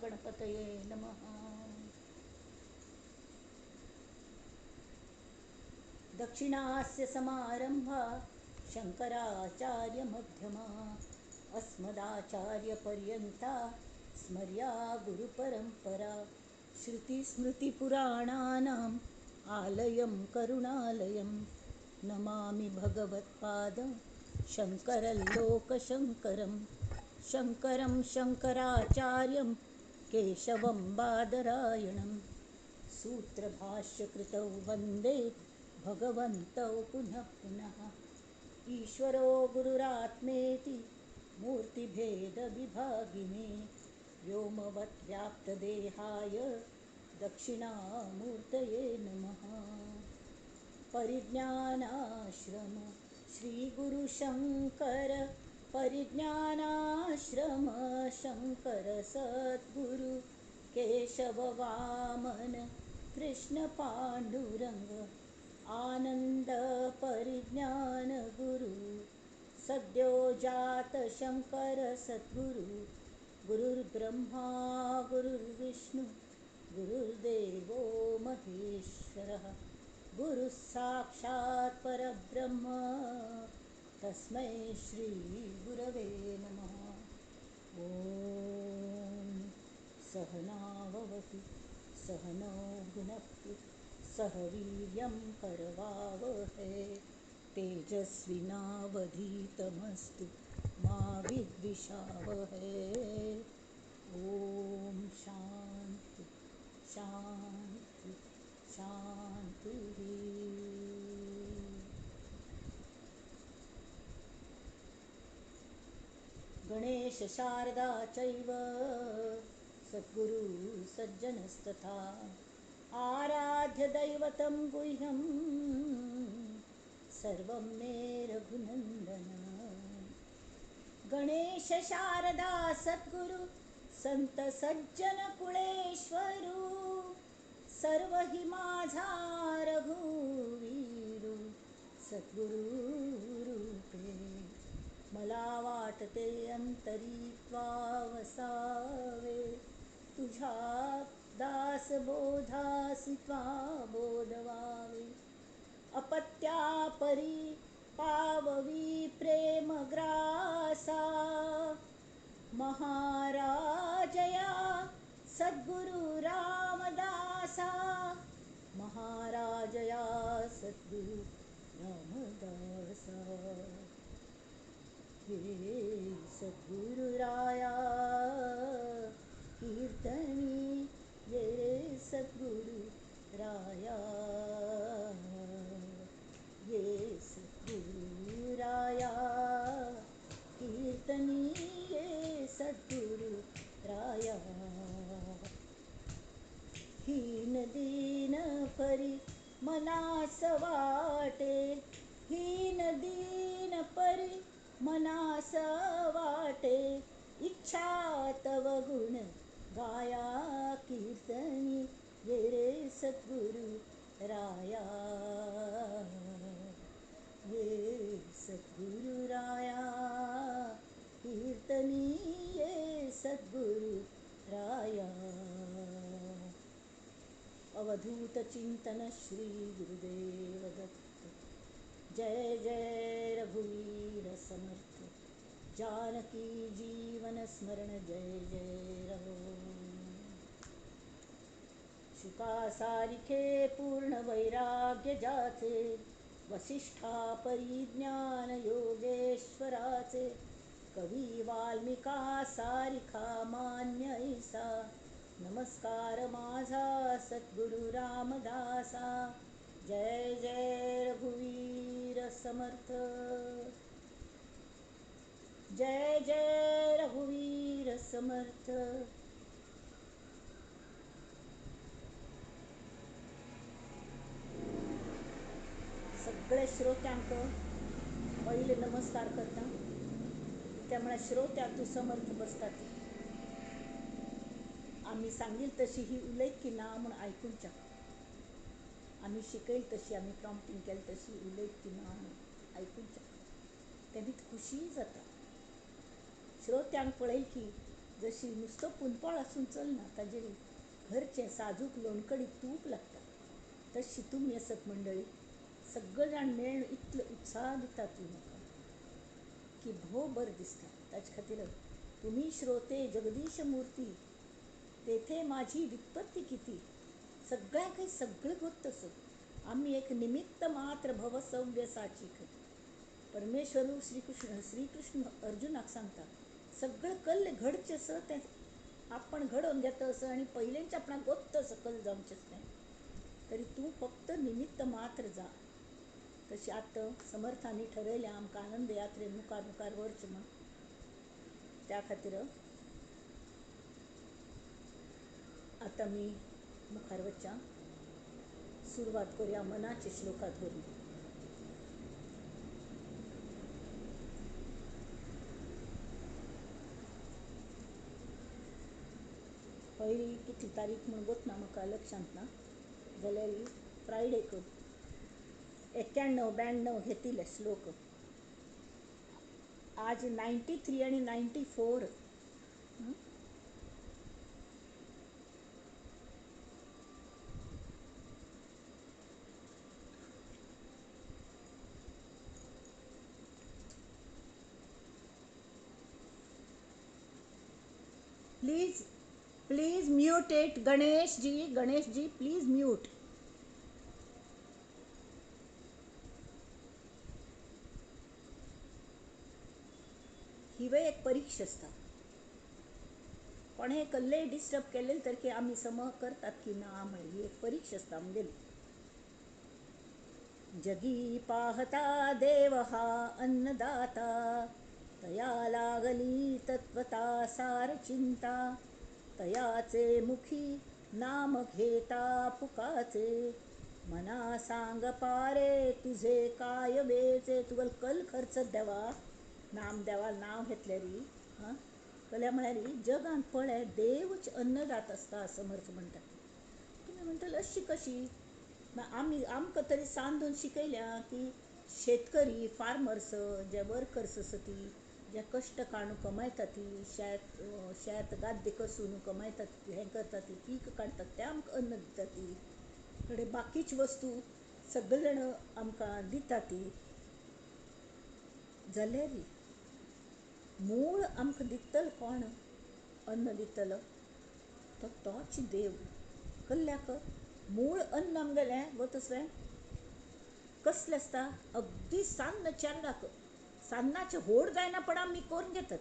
महागणपतये नमः. दक्षिणास्य समारंभा शंकराचार्य मध्यमा अस्मदाचार्यपर्यंता स्मर्या गुरुपरंपरा. श्रुतिस्मृतिपुराणानाम् आलयं करुणालयं नमामि भगवत्पादं शंकरं लोकशंकरं शंकरं शंकराचार्यं केशवं बादरायणं. सूत्रभाष्यकृतौ वंदे भगवन्तौ पुनः पुनः. ईश्वरो गुरुरात्मेति मूर्तिभेदविभागिने व्योमवत् व्याप्तदेहाय दक्षिणामूर्तये नमः. परिज्ञानाश्रम श्रीगुरुशंकर परिज्ञानाश्रम शंकर सद्गुरु केशव वामन कृष्ण पांडुरंग आनंद परिज्ञान गुरु सद्यो जात शंकर सद्गुरु. गुरुर्ब्रह्मा गुरुर्विष्णु गुरुर्देवो महेश्वरः. गुरुः साक्षात् परब्रह्म तस्मै श्री गुरवे नमः. ॐ सहनाववतु सहनौ भुनक्तु सह वीर्यं करवावहै. तेजस्विनावधीतमस्तु मा विद्विषावहै. ॐ शांति शांति शांतिः. गणेश शारदा चैव सद्गुरु सज्जनस्तथा आराध्य दैवतं गुह्यं सर्वं मे रघुनंदन. गणेश शारदा सद्गुरु संत सज्जन कुळेश्वरू सर्व हि माझा रघुवीरू सद्गुरु रूपे. मला वाटते अंतरी त्वा वसावे तुझ्या दास बोधासी त्वा बोधवावे. अपत्या परी पाववी प्रेमग्रासा महाराजया सद्गुरु रामदासा. महाराजया सद्गुरु रामदासा. हे सद्गुरु राया कीर्तनी ये रे सद्गुरु राया. ये सद्गुरु राया कीर्तनी ये सद्गुरु राया. हीन दीन परी मनास वाटे हीन दीन परी मनास वाटे. इच्छा तव गुण गाया कीर्तनी ये रे सद्गुरु राया. ये सद्गुरु राया कीर्तनी ये सद्गुरु राया. अवधूत चिंतन श्री गुरुदेव दत्त. जय जय रघुवीर समर्थ. जानकी जीवन स्मरण जय जय रघु. शुकासारिखे पूर्ण वैराग्य जाचे वसिष्ठा परिज्ञान योगेश्वराचे. कवी वाल्मिका सारिखा मान्य ऐसा नमस्कार माझा सद्गुरु रामदासा. जय जय रघुवीर समर्थ. जय जय रघुवीर समर्थ. सगळे श्रोत्यांक पहिले नमस्कार करता, त्यामुळे श्रोत्या तू समर्थ बसतात. आम्ही सांगेल तशी ही उलयत की ना म्हणून आयकूनच्या, आम्ही शिकयल तशी, आम्ही प्रॉम्प्टिंग केली तशी उलयत की ना म्हणून आयकूनच्या, तेणी खुशी जाता. श्रोत्यांक पळय की जशी नुस्तो पुनपोळ आसून चलना, ताजेर घरचें साजूक लोणकडी तूप लागता, तशी तुमी आसत मंडळी सगळे जाण मेळून इतलो उत्साह दितात तुमी म्हाका की भोव बरें दिसता. ताचे खातीर तुमी श्रोते जगदीश मूर्ती तेथे माझी वित्पत्ती किती. सगळ्यांकय सगळें गोत्त आसत, आमी एक निमित्त मात्र भव सव्यसाची. परमेश्वरू श्रीकृष्ण अर्जुनाक सांगता सगळें कल्ल घडचें आसा तें आपण घडोवन घेता असं आनी पयलेंच आपणाक गोत्त आसा कल्ल जावचें तें, तरी तूं फक्त निमित्त मात्र जा. तशी आतां समर्थांनी ठरयलें आमकां आनंद यात्रेन मुखार मुखार व्हरचें म्हूण. त्या खातीर आतां आमी मुखार वचया, सुरवात करुया मनाचे श्लोकात धरून. पयली कितली तारीख म्हूण गोतना म्हाका लक्षांत ना, जाल्यार फ्रायडेक 91 92 घेतिल्ले श्लोक. आज 93 आनी 94. Please please mute it Ganesh ji, Ganesh ji please mute. हिवय एक परीक्षा आसता, कोणें कल्लेय डिस्टर्ब केलें तर की आमी सम करतात की ना म्हळ्यार ही एक परीक्षा आसता आमगेली. जगी पाहता देव हा अन्नदाता, तया लागली तत्वता सार चिंता, तयाचे मुखी नाम घेता पुकाचे, मना सांग पारे तुझे काय वेचे. तुगेलो कल खर्च देवा नाम देवा नांव घेतल्यारी हां कल्या म्हळ्यार जगांत पळय देवच अन्नदात आसता समर्थ म्हणटात. तुमी म्हणटले अशी कशी? आमी आमकां तरी सांदून शिकयल्या की शेतकरी फार्मर्स जे वर्कर्स आसा ती जे कश्ट काडून कमायता ती शेत शेत गाद्दे कसून कमायतात हें करता ती पीक काडटात ते आमकां अन्न दिता ती, थोडे बाकीच वस्तू सगळे जाण आमकां दिता ती. जाल्यार मूळ आमकां दितलो कोण अन्न दितलो तो तोच देव. कल्ल्याक मूळ अन्न आमगेलें गोतसवें कसलें आसता? अगदी सान्न चेरडाक, सान्नाचें होड जायना पण आमी करून घेतात,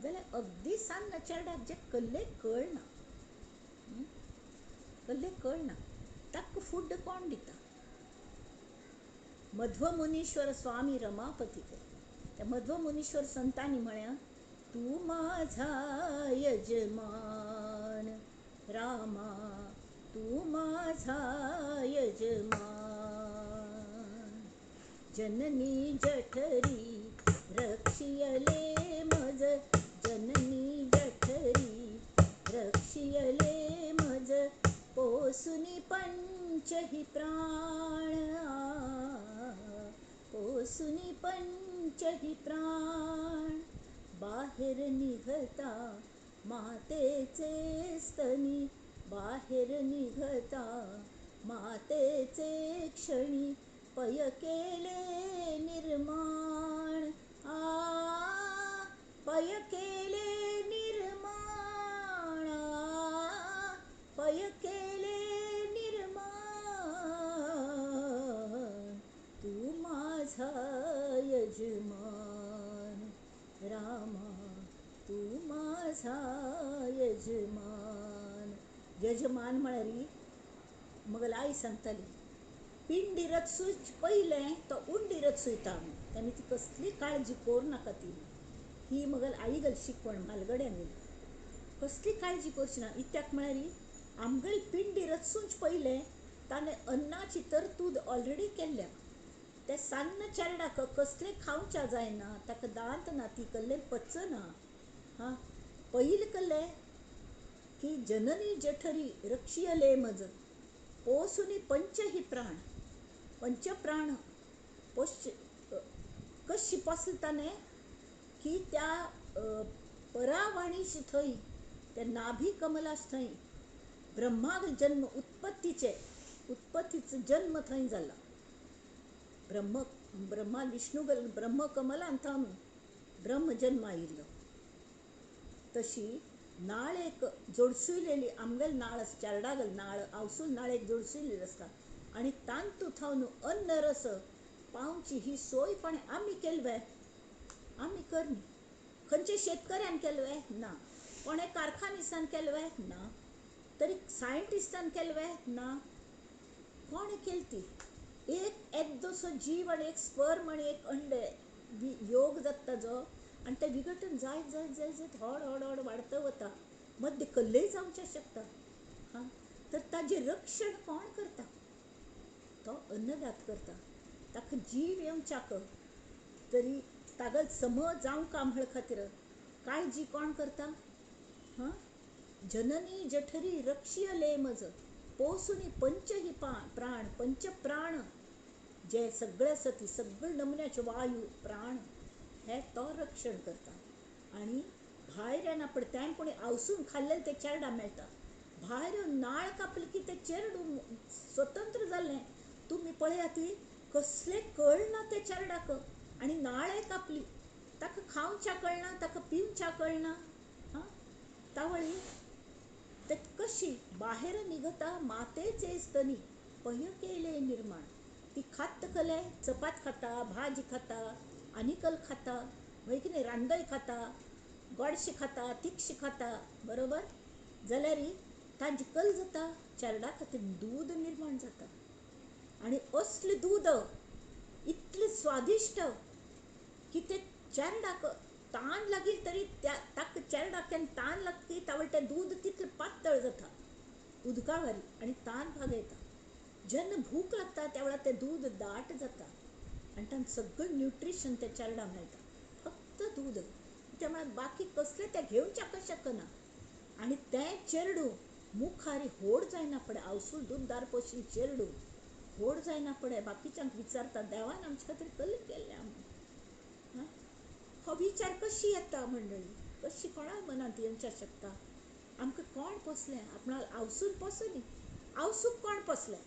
जाल्यार अगदी सान्न चेरडाक जें कल्लेक कळना, कल्लेक कळना ताका फूड कोण दिता? मध्वमुनीश्वर स्वामी रमापती. त्या मध्वमुनीश्वर संतांनी म्हळ्यां तूं माझा यजमान रामा, तूं माझा यजमान, जननी जठरी रक्षियले मज, जननी जठरी रक्षियले मज, पोसुनी पंचही प्राण, पोसुनी पंचही प्राण, बाहेर निघता मातेचे स्तनी, बाहेर निघता मातेचे क्षणी, पय केले निर्माण, आ पय केले निर्माण, पय केले निर्माण, तू माझा यजमान रामा, तू माझा यजमान. यजमान म्हळ्यार मगल आई सांगताली पिंडी रचसूच पयलें तो उंडी रचसुयता आमी, तेन्ना ती कसली काळजी करूं नाका ती. ही मगल आई गल शिकवण म्हालगड्यांगेली, कसली काळजी करची ना. इत्याक म्हळ्यार आमगेली पिंडी रचसूच पयलें ताणें अन्नाची तरतूद ऑलरेडी केल्ल्या. ते सान्न चेरडाक कसलें खावच्या जायना, ताका दांत ना, ती कल्लें पचना. हां पयलीं कल्लें की जननी जठरी रक्षियले मज, पोसुनी पंचही प्राण, पंचप्राण पोसचे कशी पोसले ताणें की त्या परावाणीश थंय त्या नाभी कमलाश थंय ब्रह्माग जन्म उत्पत्तीचे उत्पत्तीचो जन्म थंय जाला. ब्रह्म ब्रह्मा विष्णू ब्रह्मकमलान थंय ब्रह्म जन्म आयिल्लो. तशी नाळ एक जोडसुयलेली आमगेल नाळ चेरडागल नाळ आवसूल नाळ एक जोडसुयलेली आसता आनी तांतू थावन अन्न रस पावची ही सोय पण आमी केलवे आमी करनी. खंयचे शेतकऱ्यान केलवे ना, कोणे कारखानिसान केलवे ना, तरी सायंटिस्टान केलवे ना, कोणे केली ती? एक येद्दोसो जीव आनी एक स्पर्म आनी एक अंडे योग जाता जो आनी तें विघटन जायत जायत जायत जायत हड हड हड वाडत वता, मध्य कल्लय जावचें शकता. हां, तर ताजें रक्षण कोण करता? तो अन्नदात करता. ताका जीव येवच्याक तरी तागल समज जावंक म्हळ खातीर काळजी कोण करता? हां, जननी जठरी रक्षियले मज पोसुनी पंच ही प्राण, पंचप्राण जे सगळे आसा ती सगळे नमुन्याचे वायू प्राण हे तो रक्षण करता. आनी भायर येना पळय तें कोणी आवसून खाल्लें तें चेरडा मेळटा. भायर नाळ कापली की तें चेरडूं स्वतंत्र जालें. तुमी पळयात ती कसलें कळना तें चेरडाक आनी नाळे कापली, ताका खावच्या कळना, ताका पिवच्या कळना. हां, तावळी ते कशी बाहेर निघता मातेचे स्तनी पह्य केले निर्माण. ती खात कले चपात खाता, भाजी खाता, आनिकल खाता, मागीर कितें रांदय खाता, गोडशें खाता, तिखशें खाता, बरोबर? जाल्यार ताजी कल जाता चेरडा खातीर दूद निर्माण जाता. आनी असलें दूद इतलें स्वादिश्ट की तें चेरडाक तान लागील तरी त्या ताका चेरडाक केन्ना तान लागता तावळ तें दूद तितलें पातळ जाता उदका वरी आनी तान भागयता. जेन्ना भूक लागता त्या वेळार तें दूद दाट जाता आनी तांकां सगळें न्युट्रिशन त्या चेरडाक मेळटा. फक्त दूद, त्या म्हळ्यार बाकी कसलें तें घेवच्याक शकना. आनी तें चेरडूं मुखार व्हड जायना फुडें आवसूल दूददार पसून चेरडूं व्हड जायना फुडें बाकीच्यांक विचारता देवान आमचे खातीर कल केल्लें आमी. हो विचार कशी येता मंडळी? कशी कोणा मनांत येवच्या शकता? आमकां कोण पोसलें? आपणाक आवसून पोसनी, आवसूक कोण पोसलें?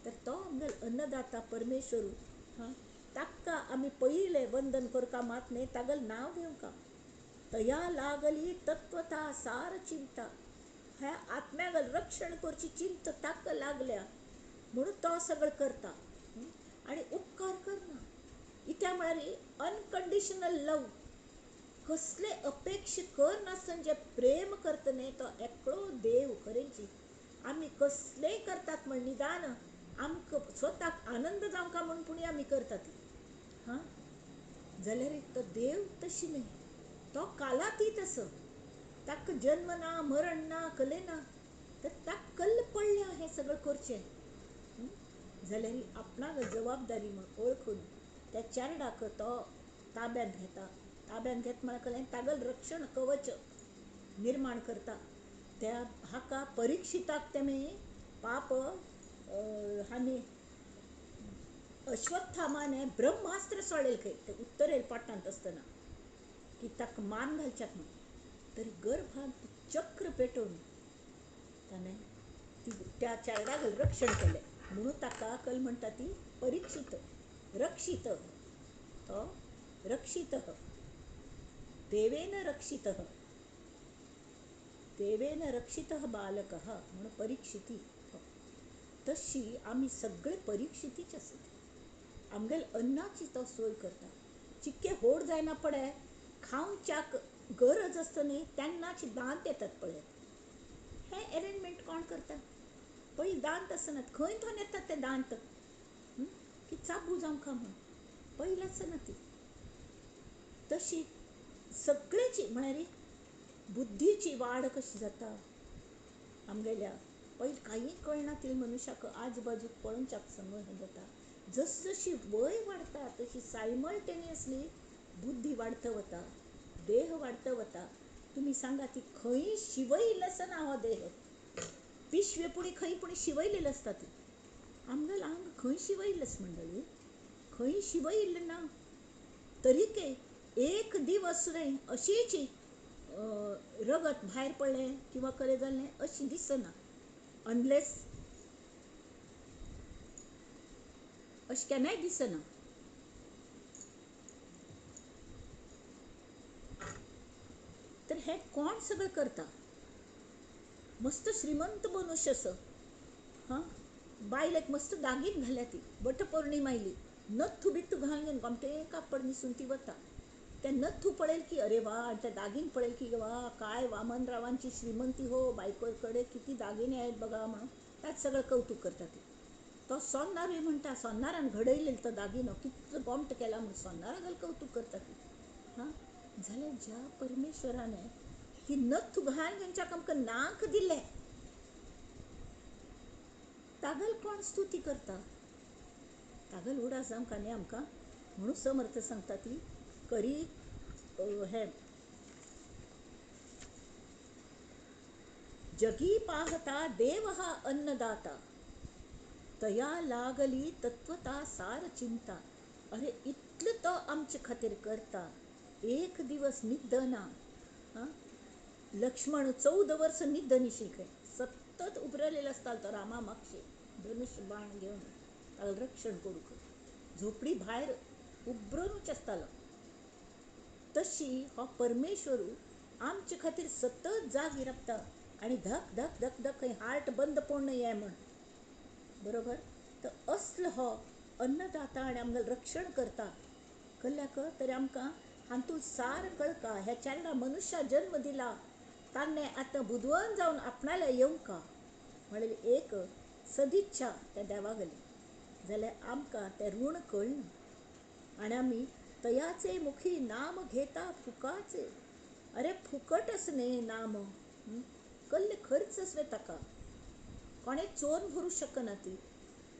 तर तो आमगेलो अन्नदाता परमेश्वर. हां, ताका आमी पयलें वंदन करका मात न्ही, तागेलें नांव घेवंका. तया लागली तत्वता सार चिंता, ह्या आत्म्यागल रक्षण करची चिंता ताका लागल्या म्हणून तो सगळें करता आनी उपकार करना. इत्या म्हळ्यार अनकंडिशनल लव, कसले अपेक्षा कर नासतना जें प्रेम करता न्ही तो एकलो देव. खरेंची आमी कसलेंय करतात म्हण निदान आमकां स्वताक आनंद जावंका म्हूण पुणी आमी करतात. हां, जाल्यार तो देव तशी न्ही, तो कालातीत आसा. ताका जन्म ना, मरण ना, कले ना, तर ताका कल्ल पडल्या हें सगळें करचें. जाल्यार आपणाक जबाबदारी म्हूण वळखून त्या चेरडाक तो ताब्यांत घेता. ताब्यांत घेत म्हळ्यार कलें तागेलें रक्षण कवच निर्माण करता. त्या हाका परिक्षिताक तेमी पाप हांणी अश्वत्थामाने ब्रह्मास्त्र सोडलें खंय ते उत्तरेल पोटांत आसतना की ताका मान घालच्याक म्हूण, तरी गर्भांत चक्र पेटोवन ताणें ती त्या चेरडाक रक्षण केलें. म्हणून ताका कल म्हणटा ती परीक्षित, रक्षित, तो रक्षित, देवेन रक्षित, देवेन रक्षित बालकः म्हणून परीक्षिती. तशी आमी सगळे परीक्षितीच आसत. आमगेल अन्नाची तो सोय करता. चिक्के होड जायना पडे खावच्याक गरज आसता न्ही तेन्नाच दांत येतात पळयात. हें एरेंजमेंट कोण करता? पयलीं दांत आसनात, खंय थोन येतात ते दांत की चाबू जावंका म्हूण पयलीं आसना ती. तशी सगळ्याची म्हळ्यार बुद्धीची वाड कशी जाता आमगेल्या पयलीं कांय कळना ती मनुष्याक आजबाजूक पळोवच्याक समज जाता. जस जशी वय वाडटा तशी सायमल्टेनियसली बुद्धी वाडत वता, देह वाडत वता. तुमी सांगा ती खंय शिवयिल्लो आसना हो देह, पिशवे पुणी खंय पुणी शिवयलेली आसता ती. आमगेलें आंग खंय शिवयिल्लें आसा मंडळी? खंय शिवयिल्लें ना. तरीके एक दिवस न्हय अशीच रगत भायर पडलें किंवा कलें जालें अशें दिसना, अनलेस अशें केन्नाय दिसना. तर हें कोण सगळें करता? मस्त श्रीमंत मनुष्य असो, हां, बायलेक मस्त दागीन घाल्या ती, वटपौर्णिमा आयली, नथ्थू बित्तू घालून गोमटें कापड न्हेसून ती वता. ते नथ्थू पळयल की अरे वा, आनी ते दागीन पळयल की वा काय वामनरावांची श्रीमंती हो, बायको कडेन किती दागिने आहेत बघा म्हणून त्यात सगळं कौतुक करता ती. तो सोन्नारूय म्हणटा, सोन्नारान घडयलेलो तो दागिनो कितलो गोमट केला म्हणून सोन्नारा घाल कौतुक करता ती. हां, जाल्यार ज्या परमेश्वराने ती नथ्थू घालून तेंच्याक आमकां नाक दिलें, तागल कोण स्तुती करता? तागल उडास आमकां न्ही आमकां. म्हणून समर्थ सांगता ती करी हे जगी पाहता देव हा अन्नदाता, तया लागली तत्वता सार चिंता. अरे इतलें तो आमचे खातीर करता, एक दिवस निद्दना. हां, लक्ष्मण 14 वर्स निद्दनिशी खंय सतत उबरलेलो आसतालो तो रामा मागशी धनुष्य बाण घेवन ताका रक्षण करूंक, झोपडी भायर उबरूनच आसतालो. तशी हो परमेश्वरू आमचे खातीर सतत जागी रावता आनी धक धक धक धक खंय हार्ट बंद पडून ये म्हण, बरोबर. तर असलो हो अन्नदाता आनी आमकां रक्षण करता कल्ल्याक तरी आमकां हातूंत सार कळका. ह्या चारडा मनुष्या जन्म दिला ताणें आतां बुदवंत जावन आपणाल्या येवंका म्हणलेली एक सदिच्छा त्या देवा गेली, जाल्यार आमकां तें ऋण कळना आनी आमी तयाचे मुखी नाम घेता फुकाचे. अरे फुकटच न्ही नाम, कल्ले खर्च आसले ताका, कोणें चोरून भरूंक शकना ती,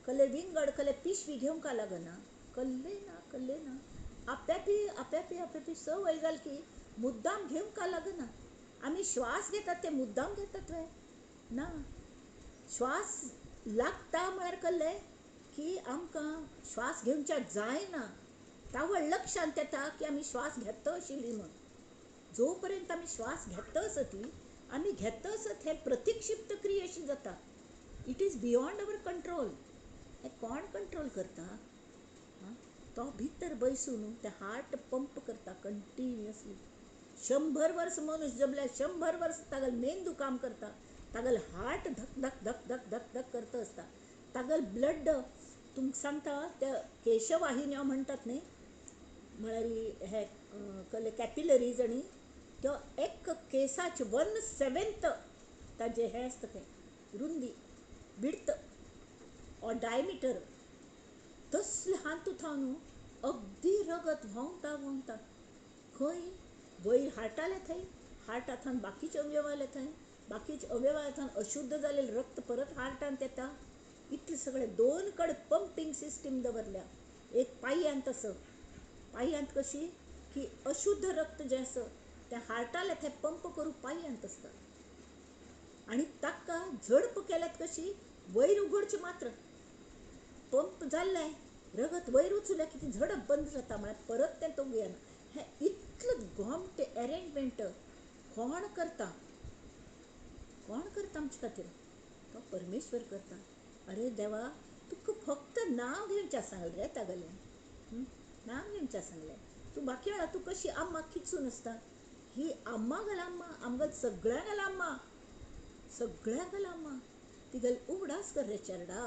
कल्ले विंगड कल्ले पिशवी घेवंक लागना, कल्ले ना कल्ले ना, आप्यापी आप्यापी आप्यापी संवय जाली की मुद्दाम घेवंक लागना. आमी श्वास घेतात ते मुद्दाम घेतात वे ना, श्वास लागता म्हळ्यार कल्ले की आमकां श्वास घेवच्या जायना, तावळ लक्षांत येता की आमी श्वास घेता आशिल्ली म्हूण. जो पर्यंत आमी श्वास घेता आसत आमी घेता आसत हें प्रतिक्षिप्त क्रिया अशी जाता. It is beyond our control. हें कोण कंट्रोल करता? तो भितर बैसून ते हार्ट पंप करता कंटिन्युअसली. 100 वर्स मनुष्य जमल्यार 100 वर्स तागेलो मेंदू काम करता, तागेलो हार्ट धक धक धक धक धक धक करता आसता, तागेलो ब्लड तुमकां सांगता त्या केशवाहिन्यो म्हणटात न्ही, म्हळ्यार हे कसले कॅपिलरीज, आनी त्यो एक केसाचे 1/7 ताजें हें आसता खंय रुंदी विड्थ ऑर डायमिटर, तसलें हातूंत न्हू अगदी रगत व्हांवता व्हांवता खंय वयर हार्टाले थंय, हार्टा थंय बाकीचे अवयवाले थंय, बाकीचे अवयवा थंय अशुद्ध जालेलें रक्त परत हार्टांत येता. इतलें सगळें दोन कडेन पंपींग सिस्टीम दवरल्या. एक पांयांत आसा, पांयांत कशी की अशुद्ध रक्त जें आसा तें हार्टाले थंय पंप करूंक पांयांत आसता, आनी ताका झडप केल्यात कशी वयर उगडचें मात्र पंप जाल्लें रगत वयर उचुलें की ती झडप बंद जाता, म्हळ्यार परत तें तोंग येना. हें इतलें गोमटें एरेंजमेंट कोण करता? कोण करता आमचे खातीर? तो परमेश्वर करता. अरे देवा, तुका फक्त नांव घेवचें सांगलें रे तागेलें, नांव घेवचें सांगलें. तूं बाकी वेळार तूं कशी आम्माक खिचून आसता, ही आम्मा घाल आम्मा, आमगेल सगळ्यां घाल आम्मा, सगळ्यां घाल आम्मा, ती घाल उगडास कर रे चेरडा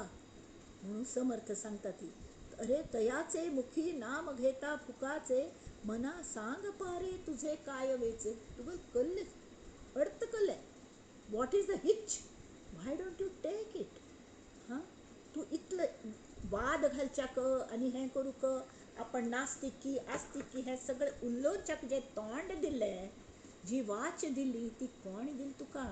म्हणून समर्थ सांगता ती. अरे तयाचे मुखी नाम घेता फुकाचे, मना सांग पारे तुझे काय वेचे. तुका कल्ले अर्थ कल्ले, what is the hitch, why don't you take it? हां, तूं इतले वाद घालच्याक आनी हें करूंक आपण नास्तिक की आस्तिक की हें सगळें उलोवच्याक जें तोंड दिल्लें, जी वाच दिली ती कोण दिली तुका?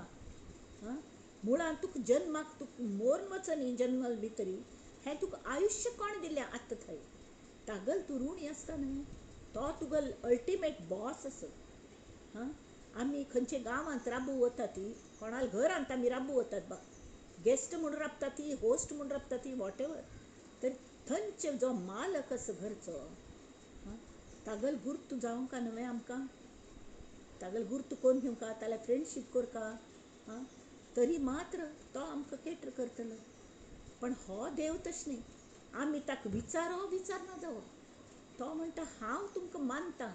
हां, मुळांत तुका जन्माक तुका मोर्न वचनी जन्मल भितरी हें तुका आयुश्य कोण दिलें आत्तां थंय? तागल तूं ऋणी आसता न्हय, तो तुगल अल्टिमेट बॉस आसा. हां, आमी खंयच्या गांवांत राबू वता ती, कोणाल घरांत आमी राबू वतात बा, गेस्ट म्हूण राबता ती, होस्ट म्हूण राबता ती, what ever, तर थंयचे जो मालक आसा घरचो, तागल गुर्त जावंक न्हय आमकां? तागेलो गुर्त कोन्न घेवंका, ताल्या फ्रेंडशीप करका, आं तरी मात्र तो आमकां केटर करतलो. पण हो देव तशें न्ही, आमी ताका विचारो विचारना जावो, तो म्हणटा हांव तुमकां मानता,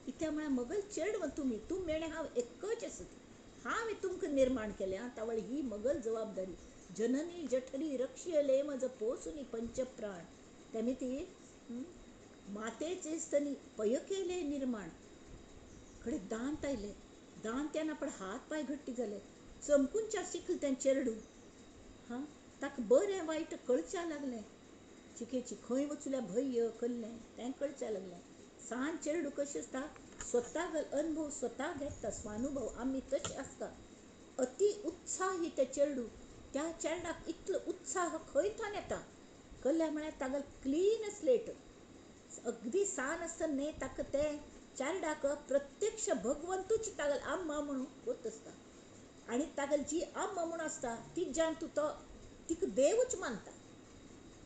कित्याक म्हळ्यार मगल चेडवां तुमी, तुमी आनी हांव एकच आसा, हांवें तुमकां निर्माण केलें आं, तावळ ही मगल जबाबदारी. जननी जठरी रक्षियले म्हज पोसुनी पंचप्राण, तेमी ती मातेचे स्तनी पय केले निर्माण. कडे दांत आयले, दांत येना पण हात पांय घट्टी जाले, चमकूनच्या शिकलें तें चेरडूं, हां ताका बरें वायट कळच्या लागलें, चिकेची खंय वचुल्या भंय कल्लें तें कळच्या लागलें. सान चेरडूं कशें आसता, स्वता अनुभव स्वता घेता, स्वानुभव आमी तशें आसता. अति उत्साही तें चेरडूं, त्या चेरडाक इतलो उत्साह खंय थावन येता, कल्ल्या म्हळ्यार तागेलो क्लीन स्लेट, अगदी सान आसतना न्ही ताका तें चेरडाक प्रत्यक्ष भगवंतूच तागेलो आम्मा म्हणून गोत आसता, आनी तागेली जी आम्मा म्हूण आसता तिज्यान तूं तो तिका देवूच मानता,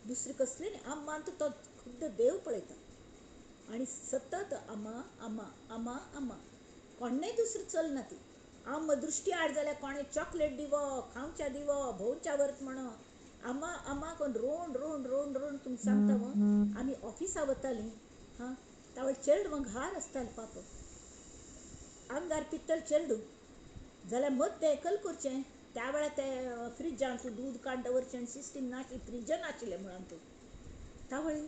दुसरी कसली न्ही, आम्मान तूं तो खुद्द देव पळयता. आनी सतत आमा आमा आमा आमा, कोणें दुसरें चलना ती. आम्मा दृश्टी आड जाल्यार कोणें चॉकलेट दिवो, खावच्या दिवो, भोंवच्या व्हरत म्हणो, आमा आमा कोण रोंड रोंड रोंड रोंड. तुमकां सांगता हांव, आमी ऑफिसा वतालीं, हां तावळ चेडवां घार आसतालें पाप, आंगार पित्तल चेडूं जाल्यार मद्दें एकल करचें, त्या वेळार ते फ्रिजांत दूद काडून दवरचें आनी सिस्टीम नाशिल्ली, फ्रिज नाशिल्लें मुळांत. तावळ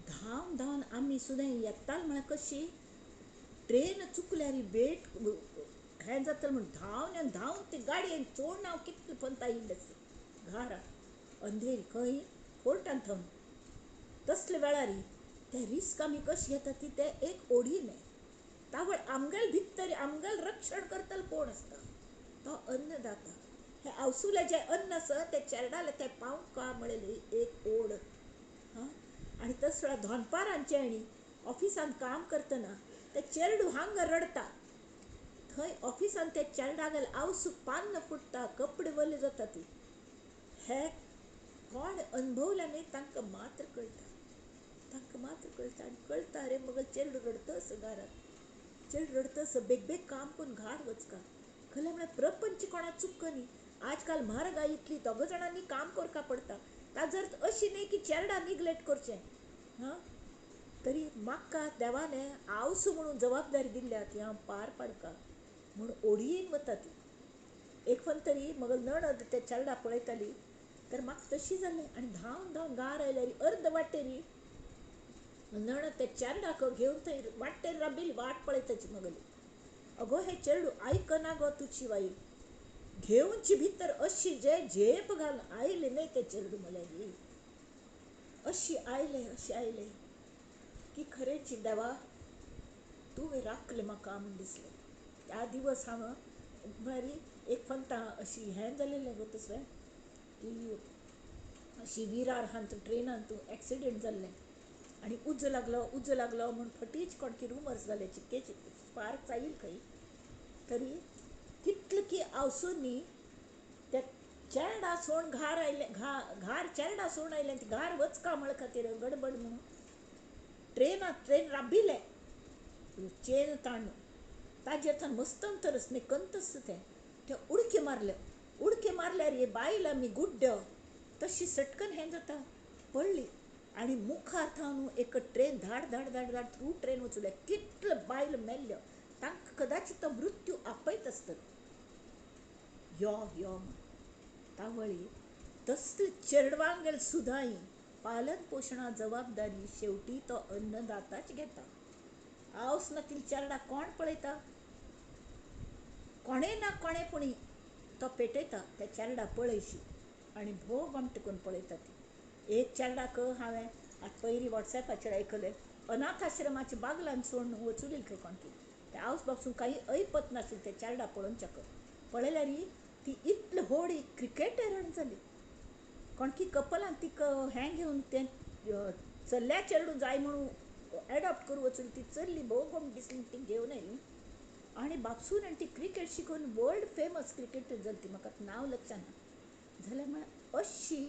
धांवन धांवन आमी सुद्दां येतालीं म्हळ्यार कशी ट्रेन चुकल्यार वेट हें जातलें म्हूण धांवन आनी धांवन ते गाडयेन चोडून हांव कितले पंता येयल्लें आसता घारा अंधेरी खंय फोर्टान थंय. तसले वेळार ते रिस्क आमी कशें घेता ती ते एक ओडीन. तावळ आमगेल भितर आमगेल रक्षण करतलो कोण आसता, तो अन्नदाता. हें आवसुलें जें अन्न आसा तें चेरडालें तें पावंक म्हणलेली एक ओड. हां आनी तस वेळार दनपारांचें आनी ऑफिसांत काम करतना तें चेरडूं हांगा रडटा, थंय ऑफिसांत ते चेरडागेल आवसूक पान्न फुट्टा, कपडे वले जाता ती. हे कोण अनुभवल्या न्ही तांकां मात्र कळटा, तांकां मात्र कळटा. आनी कळटा रे मगो चेरडूं रडतस घरांत, चेडूं रडतस बेगबेग काम करून घार वचका. खरें म्हळ्यार प्रपंच कोणाक चुकना न्ही, आजकाल म्हारगाय इतली, दोग जाणांनी काम करपा पडटा, ताजो अर्थ अशी न्ही की चेरडां निग्लेक्ट करचें. हां तरी म्हाका देवाने आवसू म्हणून जबाबदारी दिल्या ती हांव पार पाडका म्हूण ओडीन वता ती. एक फन तरी मगो नणद ते चेरडा पळयताली तर म्हाका तशी जालें आनी धांवन धांवन घार आयल्यार अर्द वाटेरी नणद ते चेरडाक घेवन थंय वाटेर राबिल्ली वाट पळयताची मगली. अगो हे चेडूं आयकना गो तुजी बाई, घेवची भितर अशी जे झेप घालून आयले न्ही ते चेडूं म्हळ्यार अशी आयले अशी आयले की खरेंच देवा तुवें राखलें म्हाका म्हूण दिसलें. त्या दिवस हांव म्हळ्यार एक फंता अशी हें जालेलें गो तसलें की अशी विरार हांत ट्रेनांत एक्सिडेंट जाल्लें आनी उजो लागलो उजो लागलो म्हूण फटीच कोणकी रुमर्स जाले, चिक्केची स्पार्क जाईल खंय तरी कितले की आवसूनी ते चेरडा सोण घार आयले, घार चेरडा सोण आयलें ती घार वचका म्हळ खातीर गडबड म्हणून ट्रेनांत ट्रेन राबिल्लें चेन ताणून ताजेर थंय मस्तंतरच न्ही कंतच तें ते उडक्यो मारल्यो, उडक्यो मारल्यार हे बायल आमी गुड्ड्यो तशी सटकन हें जाता पडली आनी मुखार थावन एक ट्रेन धाड धाड धाड धाड थ्रू ट्रेन वचुल्या, कितल्यो बायल मेल्ल्यो, तांकां कदाचित तो मृत्यू आपयत आसतलो यो यो म्हूण. तावळी तसले चेडवांगेर सुद्दां पालन पोशणा जबाबदारी शेवटी तो अन्नदाताच घेता. आवस ना ती चेरडा कोण पळयता, कोणें ना कोणें पुणी तो पेटयता त्या चेरडा पळयशी आनी भोव गोमटें करून पळयता ती. एक चेरडाक हांवें आतां पयलीं वॉट्सॅपाचेर आयकलें, अनाथ आश्रमाच्या बागलान सोडून वचुली खंय कोणकी, त्या आवस बापसून काही ऐपत नाशिल्लें ते चेरडा पळोवच्याक, पळयल्यार ती इतली व्हड क्रिकेटर जाली, कोणकी कपलान तिका हें घेवन तें चल्ल्या चेडूं जाय म्हणून एडॉप्ट करून वचून ती चल्ली भोव गोम दिसली ती घेवन आयली आनी बापसून आनी ती क्रिकेट शिकून वर्ल्ड फेमस क्रिकेटर जाली ती, म्हाका नांव लक्षांत ना. जाल्यार म्हळ्यार अशी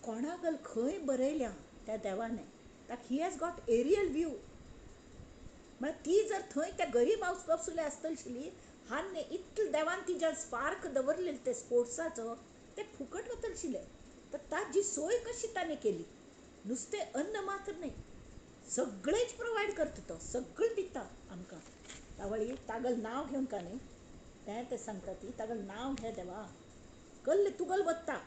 कोणागल खंय बरयल्या त्या देवाने, ताका he has got aerial view. म्हळ्यार ती जर थंय त्या गरीब आवय बापसुले आसतली आशिल्ली हान्ने इतले देवान तिज्या स्पार्क दवरलेले ते स्पोर्ट्साचो ते फुकट वतले आशिल्ले. तर ताजी सोय कशी ताणें केली, नुस्तें अन्न मात्र न्हय, सगळेंच प्रोवायड करता तो, सगळें दिता आमकां. तावळी तागल नांव घेवंक न्ही तें ते सांगता ती तागल नांव घे देवा कल्ल तुगल वत्ता.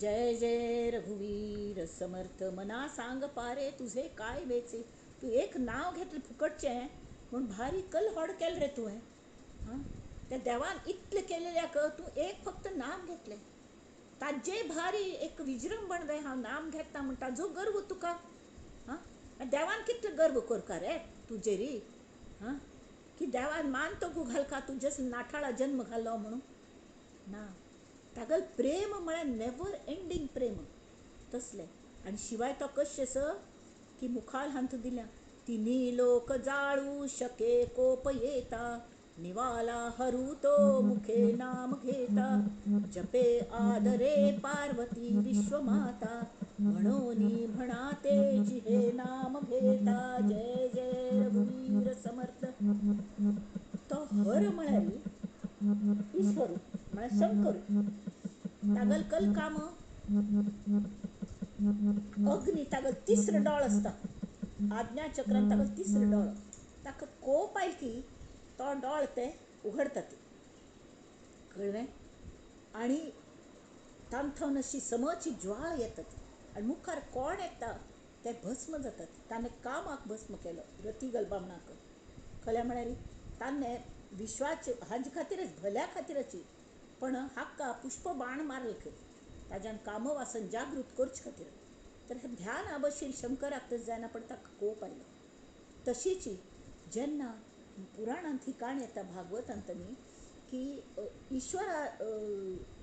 जय जय रघुवीर समर्थ मना सांग पारे तुझे काय वेचे. तूं एक नांव घेतलें फुकटचें म्हूण भारी कल हॉड केलें रे तुवें. आं, त्या देवान इतलें केलेल्याक तूं एक फक्त नाम घेतलें, ताजे भारी एक विजृंभण जाय. हांव नाम घेता म्हूण ताजो गर्व तुका. आं, देवान कितलो गर्व करका रे तुजेरी. आं, की देवान मान तो घालका तुजे नाठाळा जन्म घालो म्हणून ना. तागल प्रेम म्हळ्यार नेवर एंडींग प्रेम तसलें. आनी शिवाय तो कशें स की मुखार हांतू दिल्या तिनी लोक जाळू शके कोप येता निवाला हरू तो मुखे नाम घेता जपे आदरे पार्वती विश्वमाता म्हणोनी म्हणा ते जिहे नाम घेता. जय जय रघुवीर समर्थ. तो हर म्हळ्यार ईश्वर म्हळ्यार शंकर. तागल कल काम अग्नी तागल तिसरो डोळ आसता, आज्ञा चक्रान तागल तिसरो डोळ. ताका कोप आयल की तो डोळ ते उघडतात, कळ्ळें. आनी तांथावन अशी समची ज्वाळ येतात आनी मुखार कोण येता ते भस्म जातात. ताणें कामाक भस्म केलो रती गलबामणाक. खरें म्हळ्यार ताणें विश्वाचे हाजे खातीरच भल्या खातीरच, पण हाका पुष्प बाण मारले खंय ताज्यान कामवासन जागृत करचे खातीर. तर हें ध्यान बशील शंकराक तशें जायना, पण ताका कोप आयलो. तशीच जेन्ना पुराणांत ही काणी येता भागवतांत न्ही की ईश्वरा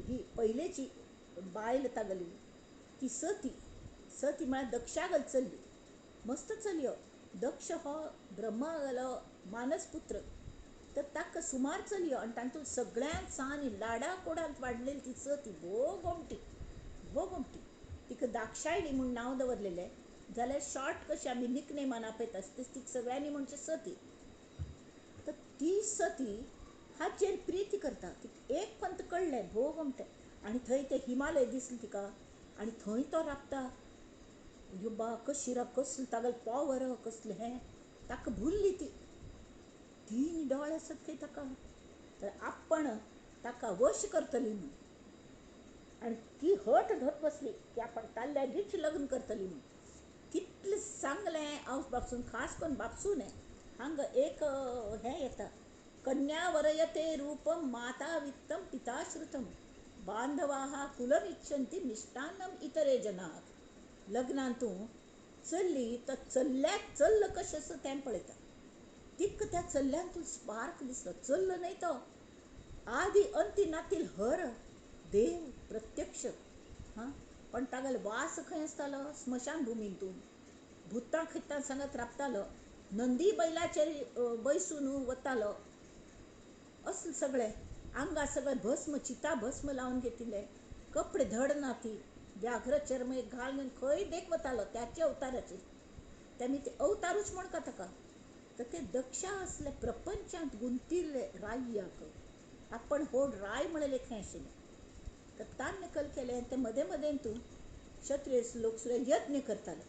ही पयलेची बायल तागली ती सती. सती म्हळ्यार दक्षागल चल्ली, मस्त चलयो. दक्ष हो ब्रह्मागलो मानसपुत्र. तर ताका सुमार चलयो आनी तातूंत सगळ्यांत सान लाडा कोडांत वाडलेली ती सती भोव गोमटी, भोव गोमटी. तिका दाक्षायणी म्हूण नांव दवरलेलें, जाल्यार शॉर्ट कशें आमी निकनेमान आपयता तशें तिका सगळ्यांनी म्हणचें सती. तर ती सती हाचेर प्रिती करता. तिका एक पंत कळ्ळें भोव गोमटें. आनी थंय ते हिमालय दिसले तिका आनी थंय तो राबता. यो बा कशी राब, कसलें तागेलें पॉवर कसलें हें, ताका भुल्ली ती. तीन डोळे आसात खंय ताका. तर आपण ताका वश करतली म्हूण आनी ती हट धरत बसली की आपण ताल्ल्यागीच लग्न करतली म्हूण. कितलें सांगलें हांव बापसून, खास करून बापसून हांगा एक हें येता, कन्या वरयते रूपम माता वित्तम पिता श्रुतम बांधवाः कुलम इच्छन्ति मिष्टान्नम इतरे जनाः. लग्नान तूं चल्ली तर चल्ल्याक चल्ल कशें आसा तें पळयता. तिका त्या चल्ल्यान तूं स्पार्क दिसलो. चल्ल न्हय तो आदी अंती नातील हर देव प्रत्यक्ष. हां, पण तागेलो वास खंय आसतालो स्मशान भुमींतून. भुतां खितां सांगत राबतालो, नंदी बैलाचेर बैसून वतालो. असलें सगळें आंगा सगळें भस्म चिता भस्म लावन घेतिल्लें, कपडे धड ना ती, व्याघ्र चर्म एक घालून खंय देख वतालो त्याचे अवताराचेर. तेमी ते अवतारूच म्हणका ताका. तर ते दक्षा असले प्रपंचांत गुंतिल्ले राय्याक आपण होड राय म्हणलें खंय आशिल्लें. तर ताणें कल केलें ते मदें मदें तूं क्षत्रिय लोक सुद्दां यज्ञ करताले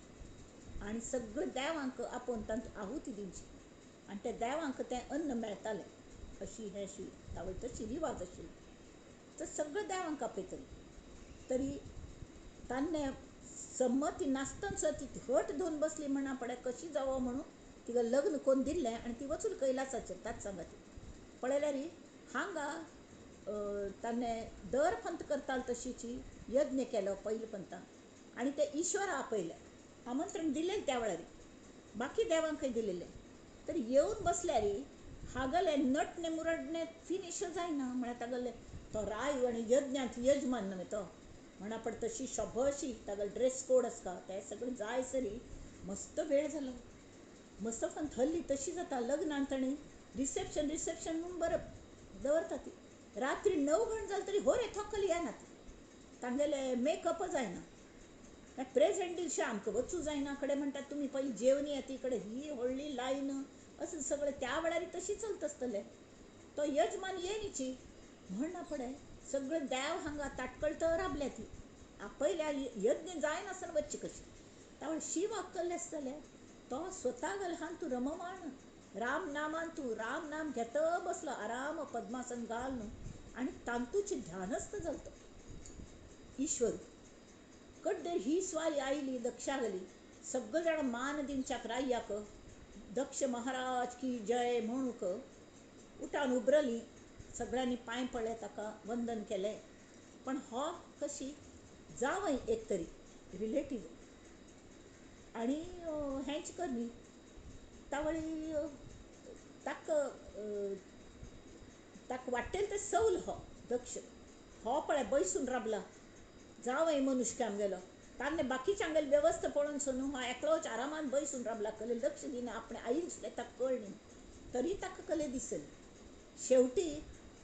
आनी सगळे देवांक आपोवन तांतूं आहुती दिवची आनी त्या देवांक तें अन्न मेळटालें. अशी हें अशी तावळ तशी रिवाज आशिल्ली. तर सगळे देवांक आपयतले तरी ताणें संमती नासतना सुद्दां ती हट धरून बसली म्हणा पडे कशी जावो म्हणून तिका लग्न कोन्न दिल्लें आनी ती वचून कैलासाचेर ताच सांगा ती पळयल्यार हांगा ताणें दर पंत करतालो तशीची यज्ञ केलो पयले पंतान आनी ते ईश्वरा आपयले, आमंत्रण दिलें त्या वेळार बाकी देवांकय दिलेलें. तर येवन बसल्यार हागले नटणे मुरडणे फिनीश जायना म्हळ्यार तागेले तो राय आनी यज्ञांत यजमान न्हय तो म्हणा पण तशी शोभशी तागेलो ड्रेस कोड आसता ते सगळें जाय सरी मस्त वेळ जालो. मस्त थल्ली तशी जाता लग्नान ताणी रिसेप्शन रिसेप्शन म्हूण बरं दवरता ती. रात्री 9 घंट जालें तरी हो रे थकली येना ती, तांगेले मेकअप जायना. प्रेझेंट दिवशी आमकां वचूं जायना कडेन म्हणटात तुमी पयलीं जेवन येता इकडे ही व्हडली लायन अशें सगळें त्या वेळार तशी चलता आसतलें. तो यजमान येनीची म्हणना पडे सगळें देव हांगा ताटकळत राबल्या ती आपयल्या यज्ञ जायनासतना वच्ची कशी. त्यावेळ शिव अक्कल आसतलें तो स्वता गलहान तूं रममाण राम नामान तूं राम नाम घेत बसलो आराम पद्मासन घाल न्हू आनी तांतूची ध्यानस्थ जालो ईश्वर. कड्डेर ही स्वारी आयली दक्षा गेली सगळे जाण मान दिवच्याक राय्याक दक्ष महाराज की जय म्हणूक उठान उबरली सगळ्यांनी पांय पडले ताका वंदन केलें. पण हो कशी जावंय एक तरी रिलेटीव आनी हेंच करनी तावळी ताका ताका वाटेल ते सौल हो दक्ष हो पळय बैसून राबला जावंय मनुष्य आमगेलो तान्ने बाकीच्यांगेली वेवस्था पळोवन सोनू हो एकलोच आरामान बैसून राबला कले लक्ष दिना आपणे आईन सुद्दां ताका कळ्ळी तरी ताका कले दिसली. शेवटी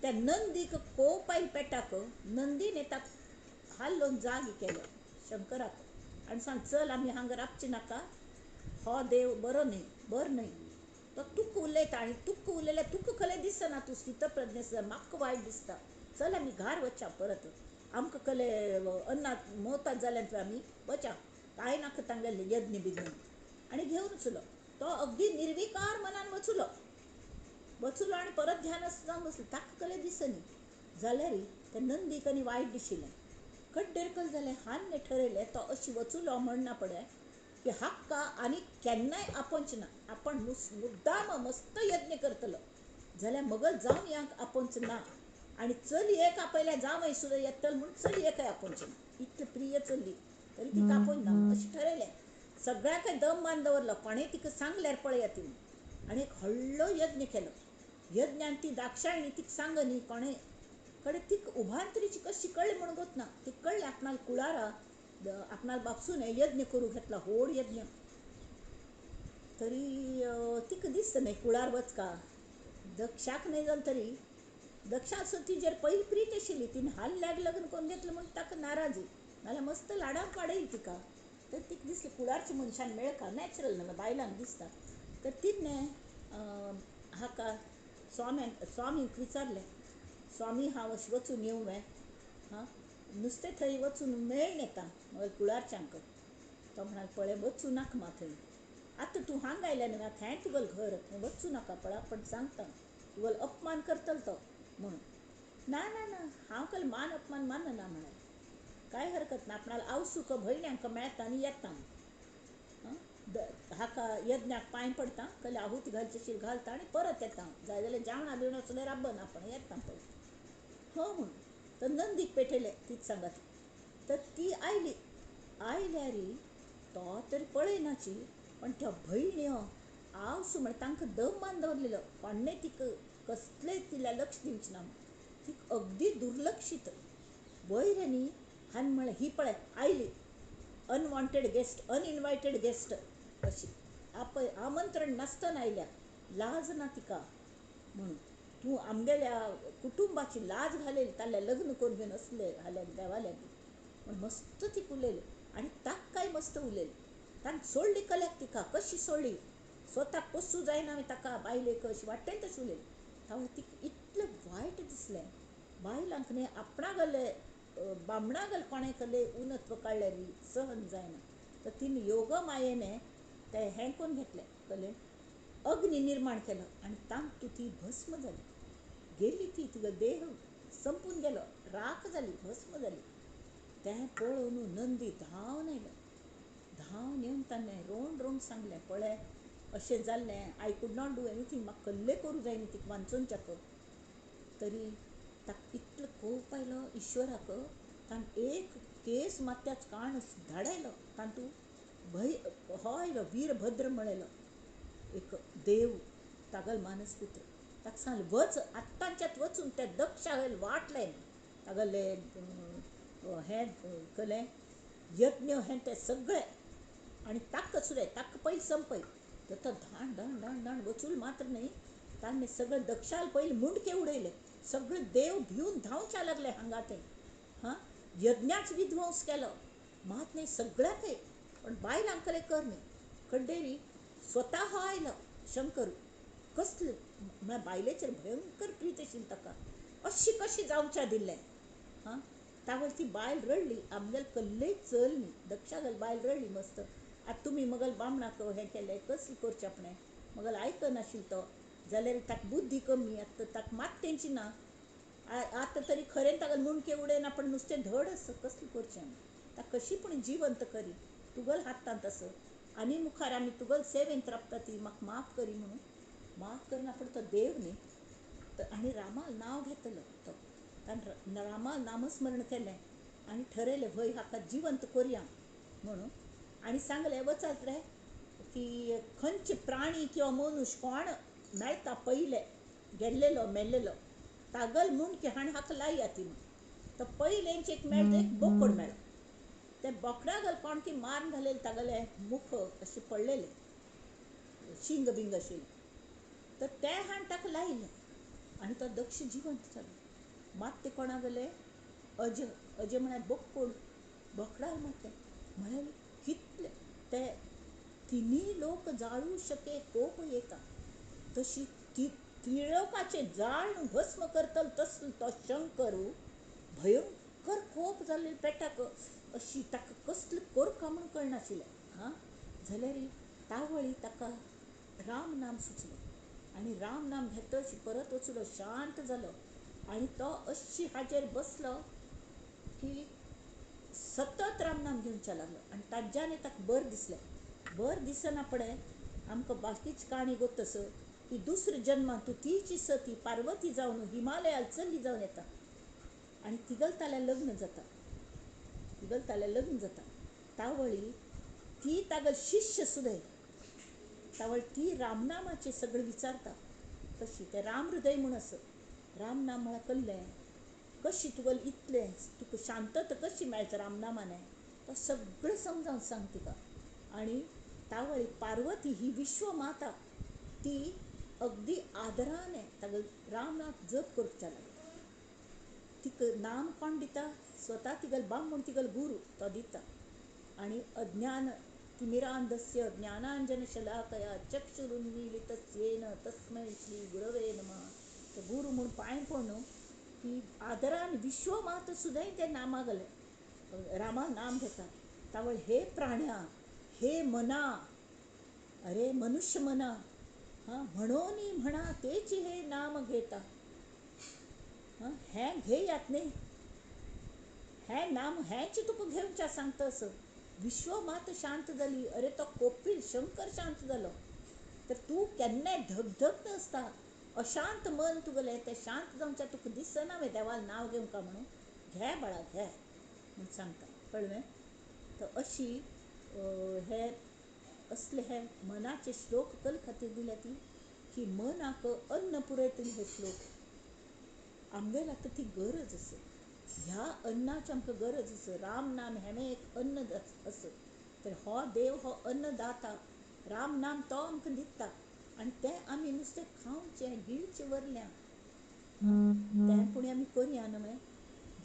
त्या नंदीक कोप आयल पेटाक नंदीने ताका हालोवन जागी केलो शंकराक आनी सांग चल आमी हांगा राबची नाका हो देव बरो न्हय बरो न्हय तो तुका उलयता आनी तुका उलयल्यार तुका कले दिसना तूं स्थितप्रज्ञ आसा म्हाका वायट दिसता चल आमी घार वच्या परत आमकां कले अन्नात मोतात जाल्यार आमी वच्या कांय नाका तांगेले यज्ञ बिज्ञ आनी घेवन वचलो. तो अगदी निर्विकार मनान वचलो वचलो आनी परत ध्यान जावन बसलो ताका कले दिसनी जाल्यार त्या नंदीक आनी वायट दिशिल्लें. कड्डेर कल जालें हान्ने ठरयलें तो अशी वचुलो म्हणना पडे की हाक्का आनी केन्नाय आपोवच ना आपण मुद्दाम मस्त यज्ञ करतलो जाल्यार मगल जावन यांक आपोवच ना आनी चलयेक आपयल्यार जावंय सुद्दां येतलो म्हूण चलयेकय आपोवचें ना इतली प्रिय चली तरी तिका आपोवच ना अशें ठरयलें. सगळ्यांकय दम मान दवरलो कोणें तिका सांगल्यार पळया ती आनी एक व्हडलो यज्ञ केलो. यज्ञान ती दाक्षायणी तिका सांगनी कोणें कडेन तिका उभांतरीची कशी कळ्ळी म्हूण गोत ना तिका कळ्ळें आपणाल कुळारा आपणाल बापसून यज्ञ करूं घेतला व्हड यज्ञ तरी तिका दिसता न्हय कुळार वचका दक्षाक न्हय जालें तरी दक्षा सुद्दां तिजेर पयली प्रीत आशिल्ली तिणें हाल्ल्याक लग्न करून घेतलें म्हूण ताका नाराजी नाल्यार मस्त लाडाक वाडयली तिका. तर तिका दिसलें कुळारच्या मनशान मेळका नॅचरल न्हय बायलांक दिसता. तर तिणें हाका स्वाम्याक स्वामीक विचारलें स्वामी हांव अशें वचून येवं वे हां नुस्तें थंय वचून मेळून येता मगेर कुळारच्यांक. तो म्हणाल पळय वचूं नाका मा थंय आतां तूं हांगा आयल्या न्हय थंय तुगेलें घर थंय वचूं नाका पळय पण सांगता तुगेलो अपमान करतलो तो म्हणून. ना ना ना हांव कल मान अपमान मानना म्हणाल कांय हरकत ना आपणाक आवसूक भयण्यांक मेळटा आनी येता हाका यज्ञाक पांय पडटा कले आहुती घालची शी घालता आनी परत येता जाय जाल्यार जेवणा बिवणा सुद्दां राबना आपण येता परत हो म्हणून. तर नंदीक पेटयलें तीच सांगात. तर ती आयली आयल्यार तो तरी पळयनाची पण त्या भयण्यो आवसू म्हण तांकां दम मान दवरलेलो कोणें तिका कसलें तिला लक्ष दिवचें ना तिका अगदी दुर्लक्षीत वयर न्ही हांवें म्हळें ही पळय आयली अनवॉन्टेड गेस्ट अनइनवायटेड गेस्ट अशी आपय आमंत्रण नासतना आयल्या लाज ना तिका म्हणून तूं आमगेल्या कुटुंबाची लाज घालेली ताल्या लग्न करून घेवन असले हाल्याक देवाल्या म्हण मस्त तिका उलयलें आनी ताकाय मस्त उलयलें. ताणें सोडली कल्याक तिका कशी सोडली स्वताक पोसूं जायना हांवें ताका बायलेक अशी वाटेल तशें उलयलें. तावळ तिका इतलें वायट दिसलें बायलांक न्हय आपणा गले बामणा गल कोणें कले उनत्व काडल्यार सहन जायना. तर तिणें योग मायेने तें हें करून घेतलें कले अग्नी निर्माण केलो आनी तातूंत ती भस्म जाली गेली ती तिगो देह संपून गेलो राख जाली भस्म जाली. तें पळोवन नंदी धांवन आयलो धांवन येवन ताणें रोंड रोंड सांगलें पळय अशें जाल्लें I could not do anything म्हाका कल्लें करूं जायना तिका वांचोवच्याक. तरी ताका इतलो कोप आयलो ईश्वराक ताणें एक केस मात्याच काण धाडायलो तातूंत भय हो आयलो वीरभद्र म्हळेलो एक देव तागेलो मानसपुत्र ताका सांगलें वच आत्तांच्यात वचून त्या दक्षागेर वाट लाय तागेले हें केलें यज्ञ हें तें सगळें आनी ताका सुद्दां ताका पयलीं संपय. तर तो धाण धाण धाण धाण वचून मात्र न्हय ताणें सगळें दक्षाल पयलीं मुंडके उडयले सगळे देव भिवन धांवच्या लागले हांगा थंय हां यज्ञाच विध्वंस केलो. मात न्ही सगळ्याक एक, पण बायलांक कर न्ही. कड्डेरी स्वता हो आयलो शंकर, कसले म्हळ्यार बायलेचेर भयंकर प्रीत आशिल्ली ताका, अशी कशी जावच्या दिल्लें. हां, तावळ ती बायल रडली, आमगेल कल्लय चल न्ही, दक्षागल बायल रडली मस्त. आतां तुमी मगल बामणाक हें केलें, कसलें करचें आपणें, मगल आयकनाशिल्लो तो, जाल्यार ताका बुद्धी कमी, आतां ताका मात तेंची ना, आतां तरी खरें ताका मुंडके उडयना, पण नुस्तें धड आसा, कसलें करचें आमी, ताका कशी पूण जिवंत करी, तुगल हातांत आसा, आनी मुखार आमी तुगल सेवेंत राबता, ती म्हाका माफ करी म्हणून. माफ करना पण तो देव न्ही. आनी रामाल नांव घेतलो तो, ताणें रामाल नामस्मरण केलें आनी ठरयलें व्हय हाका जिवंत करया म्हणून. आनी सांगलें वचात रे की खंयचे प्राणी किंवा मनुष्य कोण मेळटा पयले गेल्लेलो मेल्लेलो तागल मुंडके हाण हाका लाया ती म्हणून. तर पयलेंच एक मेळटा, एक बोकड मेळ्ळो, ते बोकडागल कोण की मारून घालेले, तागले मुख अशें पडलेले, शिंग बिंग आशिल्लें, तर तें हाण ताका लायलें आनी तो दक्ष जिवंत जालो. मात ते कोणा गेले अजय, अजय म्हळ्यार बोकड, बोकडार मारलें म्हळ्यार कितले ते तिनूय लोक जाळू शके कोप येता, तशी ती त्रिलोकाचें जाळ भस्म करतलो तसलो तो शंकरू भयंकर कोप जाल्ले पेटाक, अशी ताका कसले करका म्हूण कळनाशिल्लें. हां, जाल्यार तावळी ताका राम नाम सुचलें आनी राम नाम घेतच परत वचलो, शांत जालो आनी तो अशी हाजेर बसलो की सतत रामनाम घेवच्या लागलो आनी ताज्यान ताका बरें दिसलें. बरें दिसना पडे आमकां बाकीची काणी गोत आसा की दुसऱ्या जन्मांत तूं तीच सती पार्वती जावन हिमालयार चली जावन येता आनी तिगल ताल्या लग्न जाता, तिगल ताल्या लग्न जाता. तावळी ती तागल शिष्य सुद्दां तावळ ती रामनामाचें सगळें विचारता, तशी तें रामहृदय म्हूण आसा. रामनाम म्हळ्यार कल्लें कशी तुगेलें इतलें तुका शांतता कशी मेळटा रामनामाने, तो सगळें समजावन सांग तिका. आनी तावळी पार्वती ही विश्वमाता ती अगदी आदराने तागेलो रामनाम जप करच्या लागली. तिका नाम कोण दिता, स्वता तिगेलो बामण तिगेलो गुरू तो दिता. आनी अज्ञान तिमिरांधस्य ज्ञानांजन शलाकया चक्षुरुन्मीलितस्येन तस्मै श्री गुरवे नमः. तो गुरू म्हूण पांय पडून की आदरान विश्वमाता सुद्दां ते नामा गेले, रामा नाम घेता. तावळ हे प्राण्या, हे मना, अरे मनुष्य मना, हां म्हणून म्हणा तेच हे नाम घेता, हां हें घेयात न्ही, हें नाम हेंच तुका घेवच्या सांगता असो. विश्वमात शांत जाली, अरे तो कोपील शंकर शांत जालो, तर तूं केन्नाय धगधगता आसता, अशांत मन तुगेलें तें शांत जावच्या तुका दिसना वे देवाल नांव घेवंका म्हणून, घे बाळा घे म्हूण सांगता. कळ्ळें? तर अशी हे असले हे मनाचे श्लोक कल खातीर दिल्या ती की मनाक अन्न पुरयतली हे श्लोक. आमगेर आतां ती गरज आसा, ह्या अन्नाची आमकां गरज आसा. राम नाम हेणें एक अन्न आसा, तर हो देव हो अन्नदाता, राम नाम तो आमकां दिता आनी तें आमी नुस्तें खावचें गिळचें वरल्यां, तें पूण आमी करया न्हय.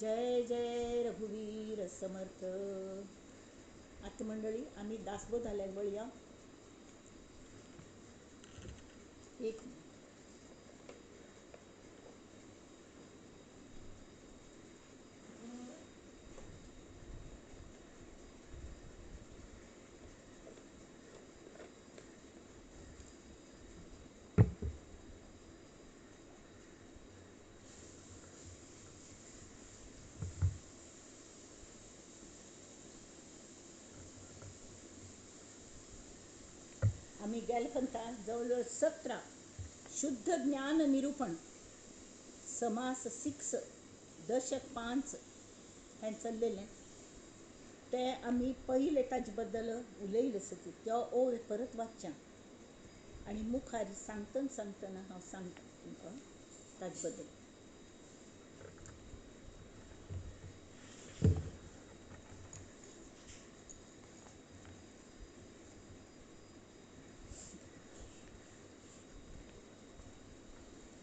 जय जय रघुवीर समर्थ. आतां मंडळी आमी दासबोधाल्याक वळया. एक आमी गेले पंथात जवळ जवळ 17 शुद्ध ज्ञान निरूपण समास 6 दशक 5 हें चल्लेलें, तें आमी पयलें ताजे बद्दल उलयलें आसा ती त्यो ओळ परत वाचच्या आनी मुखार सांगतना सांगतना हांव सांगता तुमकां ताजे बद्दल.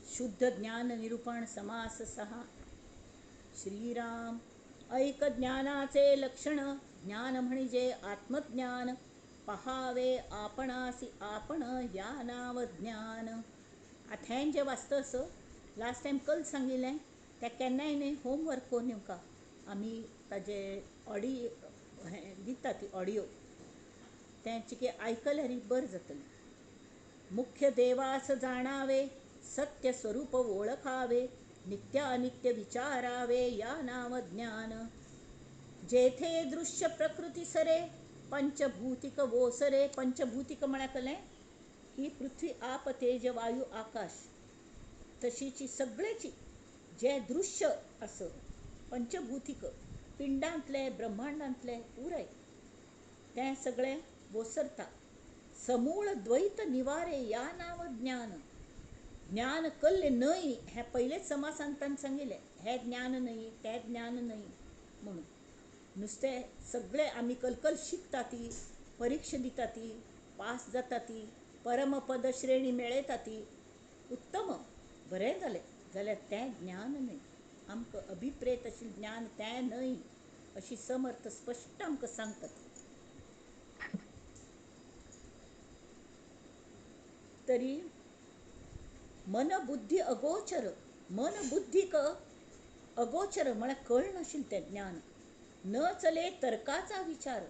शुद्ध ज्ञान निरूपण समास 6. श्रीराम. ऐक ज्ञानाचे लक्षण ज्ञान म्हणजे आत्मज्ञान, पहावे आपणासी आपण या नाव ज्ञान. आतां हें जें वाचता असो लास्ट टायम कल सांगिल्लें तें केन्नाय न्ही होमवर्क करून येवका. आमी ताजे ऑडियो हें दिता ती ऑडियो तें चिके आयकल्यार बरें जातलें. मुख्य देवास जाणावे, सत्य स्वरूप ओळखावे, नित्य अनित्य विचारावे या नाव ज्ञान. जेथे दृश्य प्रकृती सरे, पंचभूतिक वोसरे. पंचभूतिक म्हळ्यार कळ्ळें की पृथ्वी आप तेज वायू आकाश, तशीची सगळेची जे दृश्य आसा पंचभूतिक पिंडांतले ब्रह्मांडांतले पुराय तें सगळें वोसरता. समूळ द्वैत निवारे या नाव ज्ञान. ज्ञान कल्लें न्हय हें पयलेच समासान ताणें सांगिल्लें, हें ज्ञान न्हय तें ज्ञान न्हय म्हणून. नुस्तें सगळें आमी कलकल शिकता ती, परिक्षा दिता ती, पास जाता ती, परमपद श्रेणी मेळयता ती, उत्तम बरें जालें जाल्यार तें ज्ञान न्हय. आमकां अभिप्रेत अशें ज्ञान तें न्हय अशी समर्थ स्पश्ट आमकां सांगतात. तरी मन बुद्धी अगोचर, मन बुद्धीक अगोचर म्हळ्यार कळनाशिल्लें तें ज्ञान. न चले तर्काचा विचार.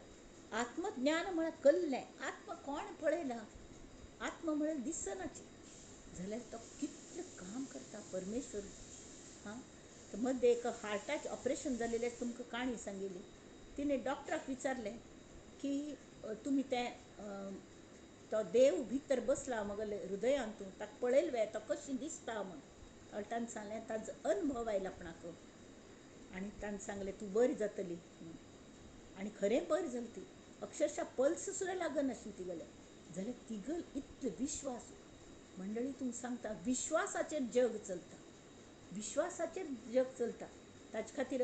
आत्मज्ञान म्हळ्यार कल्लें. आत्म कोण पळयला, आत्म म्हळ्यार दिसनाची जाल्यार तो कितलें काम करता परमेश्वर. हां, तर मदें एक हार्टाचें ऑपरेशन जालेलें तुमकां काणी सांगिल्ली. तिणें डॉक्टराक विचारलें की तुमी तें तो देव भितर बसला मगेले हृदयांतू, ताका पळयलें वे, तो कशें दिसता म्हूण. ताणें सांगलें ताजो अनुभव आयला आपणाक आनी ताणें सांगलें तूं बरी जातली म्हणून. आनी खरें बरी जाली ती, अक्षरशा पल्स सुद्दां लागनाशिल्ली तिगेले. जाल्यार तिगल इतलो विश्वास. मंडळी तुमकां सांगता, विश्वासाचेर जग चलता, विश्वासाचेर जग चलता. ताजे खातीर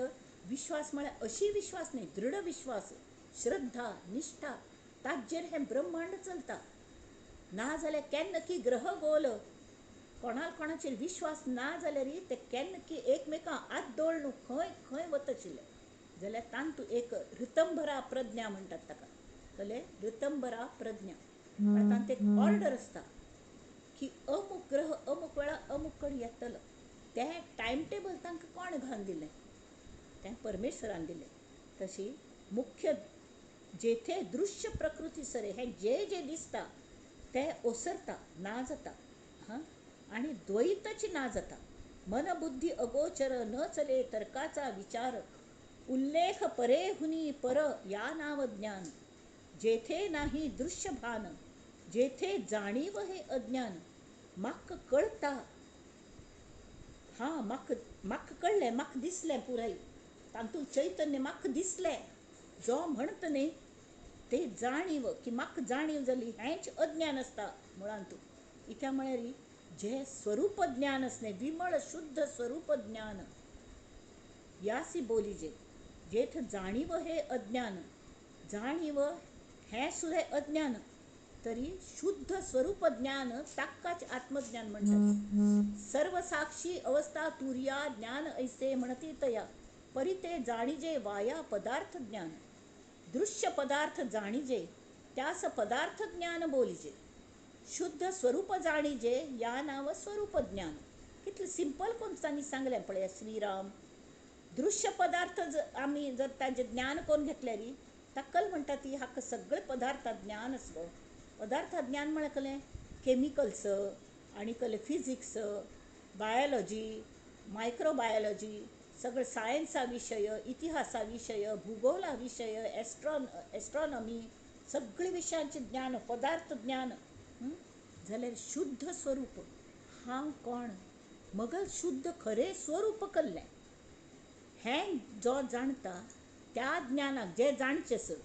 विश्वास म्हळ्यार अशी विश्वास न्हय, दृढ विश्वास, श्रद्धा, निश्ठा, ताजेर हें ब्रह्मांड चलता. ना जाल्यार केन्ना की ग्रह गोल, कोणाक कोणाचेर विश्वास ना जाल्यार ते केन्ना की एकमेकां आदोळ न्हू खंय खंय वताशिल्ले. जाल्यार तांतू एक ऋतंभरा प्रज्ञा म्हणटात ताका, कळ्ळें? ऋतंभरा प्रज्ञा म्हळ्यार तांतू एक ऑर्डर आसता की अमूक ग्रह अमूक वेळा अमूक कडेन येतलो. तें टायम टेबल तांकां कोण घालून दिलें, तें परमेश्वरान दिलें. तशी मुख्य जेथे दृश्य प्रकृती सरे, हें जें जें दिसता तें ओसरता, ना जाता. हां, आनी द्वैताची ना जाता. मन बुद्धी अगोचर, न चले तर्काचा विचार, उल्लेख परेहुनी पर या नाव ज्ञान. जेथे नाही दृश्य भान, जेथे जाणीव हे अज्ञान. म्हाका कळटा, हां, म्हाका म्हाका कळ्ळें, म्हाका दिसलें पुराय तातूंत चैतन्य म्हाका दिसलें. जो म्हणटा न्ही ते जाणीव की म्हाका जाणीव जाली, हेंच अज्ञान आसता मुळांतू. कित्याक म्हळ्यार जें स्वरूप ज्ञान आसलें, विमळ शुद्ध स्वरूप ज्ञान, यासी बोलीजे जेथ जाणीव हे अज्ञान, जाणीव हें सुद्दां अज्ञान, तरी शुद्ध स्वरूप ज्ञान ताकाच आत्मज्ञान म्हणटात. सर्वसाक्षी अवस्था तुर्या ज्ञान ऐसे म्हणती तया, परिते जाणीजे वाया पदार्थ ज्ञान. दृश्य पदार्थ जाणीजे त्यास पदार्थ ज्ञान बोलीजे, शुद्ध स्वरूप जाणीजे या नाव स्वरूप ज्ञान. कितलें सिंपल करून तांणी सांगलें पळया श्रीराम. दृश्य पदार्थ आमी जर ताजें ज्ञान करून घेतल्यार ताकल म्हणटा ती हाका सगळे पदार्थ ज्ञान आसलो. पदार्थ ज्ञान म्हळ्यार कसलें? केमिकल्स आनी कसलें फिजिक्स, बायोलॉजी, मायक्रोबायोलॉजी, सगळे सायन्सा विशय, इतिहासा विशय, भुगोला विशय, एस्ट्रॉनॉमी, सगळे विशयांचें ज्ञान, पदार्थ ज्ञान. जाल्यार शुद्ध स्वरूप हांव कोण, मगल शुद्ध खरें स्वरूप कल्लें हें जो जाणता त्या ज्ञानाक, जें जाणचें सर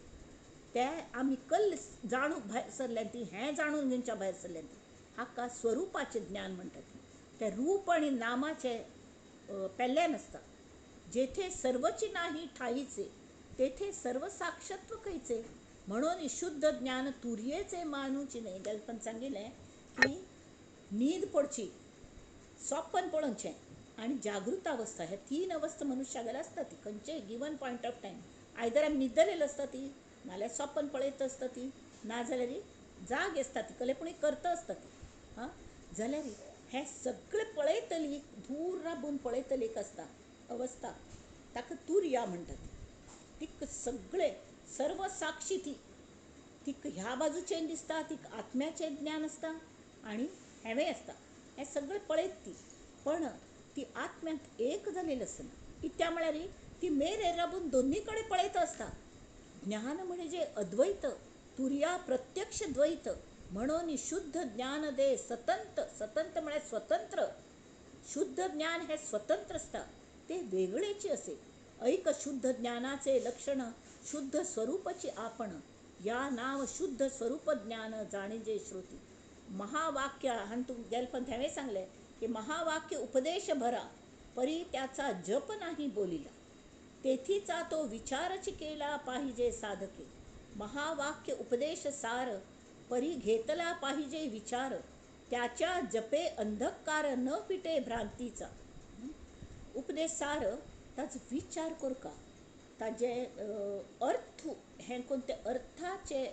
तें आमी कल्ल जाणूंक भायर सरल्यान ती, हें जाणून घेवच्या भायर सरल्यान ती, हाका स्वरुपाचें ज्ञान म्हणटात. तें रूप आनी नामाचें पेल्यान आसता. जेथे सर्वची नाही ठाईचे, तेथे सर्वसाक्षत्व खंयचे, म्हणून शुद्ध ज्ञान तुर्येचे मानूची न्हय. जाल्यार पण सांगिल्लें की न्हीद पडची, सोपन पळोवचें आनी जागृत अवस्था, हे तीन अवस्था मनुष्यागेर आसता ती खंयचेय given point of time. Either आमी न्हिदलेली आसता ती, नाल्यार सपन पळयत आसता ती, नाजाल्यार जाग आसता ती, कलें पूण करता आसता ती. आं जाल्यार हें सगळें पळयतली, दूर राबून पळयतली एक आसता अवस्था, ताका तुर्या म्हणटात. तिका सगळें सर्व साक्षी ती, तिका ह्या बाजूचें दिसता, तिका आत्म्याचें ज्ञान आसता आनी हेंवूय आसता, हें सगळें पळयत ती, पण ती आत्म्यांत एक जालेली आसना. कित्या म्हळ्यार ती मेरेर राबून दोन्ही कडेन पळयत आसता. ज्ञान म्हणजे अद्वैत, तुर्या प्रत्यक्ष द्वैत, म्हणून शुद्ध ज्ञान दे स्वतंत्र. स्वतंत्र म्हळ्यार स्वतंत्र, शुद्ध ज्ञान हे स्वतंत्र आसता, ते वेगळेची असे. ऐक शुद्ध ज्ञानाचे लक्षण, शुद्ध स्वरूपाची आपण, या नाव शुद्ध स्वरूप ज्ञान जाणीजे श्रुती. महावाक्य हांवें तुमकां गेले पण हांवें सांगलें की महावाक्य उपदेश भरा, परी त्याचा जप नाही बोलिला, तेथीचा तो विचारच केला पाहिजे साधके. महावाक्य उपदेश सार, परी घेतला पाहिजे विचार, त्याच्या जपे अंधकार न पिटे भ्रांतीचा. उपदेश सार ताजो विचार करका, ताजे अर्थ हें कोण ते अर्थाचे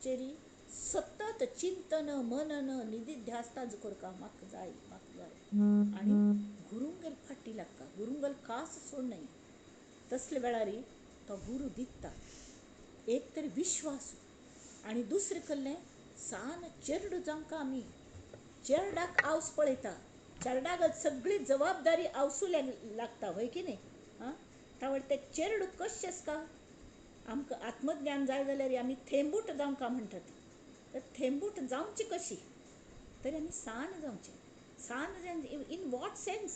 चेरी सतत चिंतन मनन निधिध्यास ताजो करका. म्हाका जाय, म्हाका जाय, आनी गुरुंगेर फाटी लागता, गुरुंगेर कास सोडनाय. तसले वेळार तो गुरू दिता एक तर विश्वास, आनी दुसरें कहलें सान चेरडू जावंक आमी चेरडाक आवस पळयता, चेरडाक सगळी जबाबदारी आवसू लागता, व्हय की न्ही? आं तावळ ते चेरडू कशें आसता, आमकां आत्मज्ञान जाय जाल्यार आमी थेंबूट जावंक म्हणटात, तर थेंबूट जावची कशी? तर आमी सान जावचें. सान इन what sense?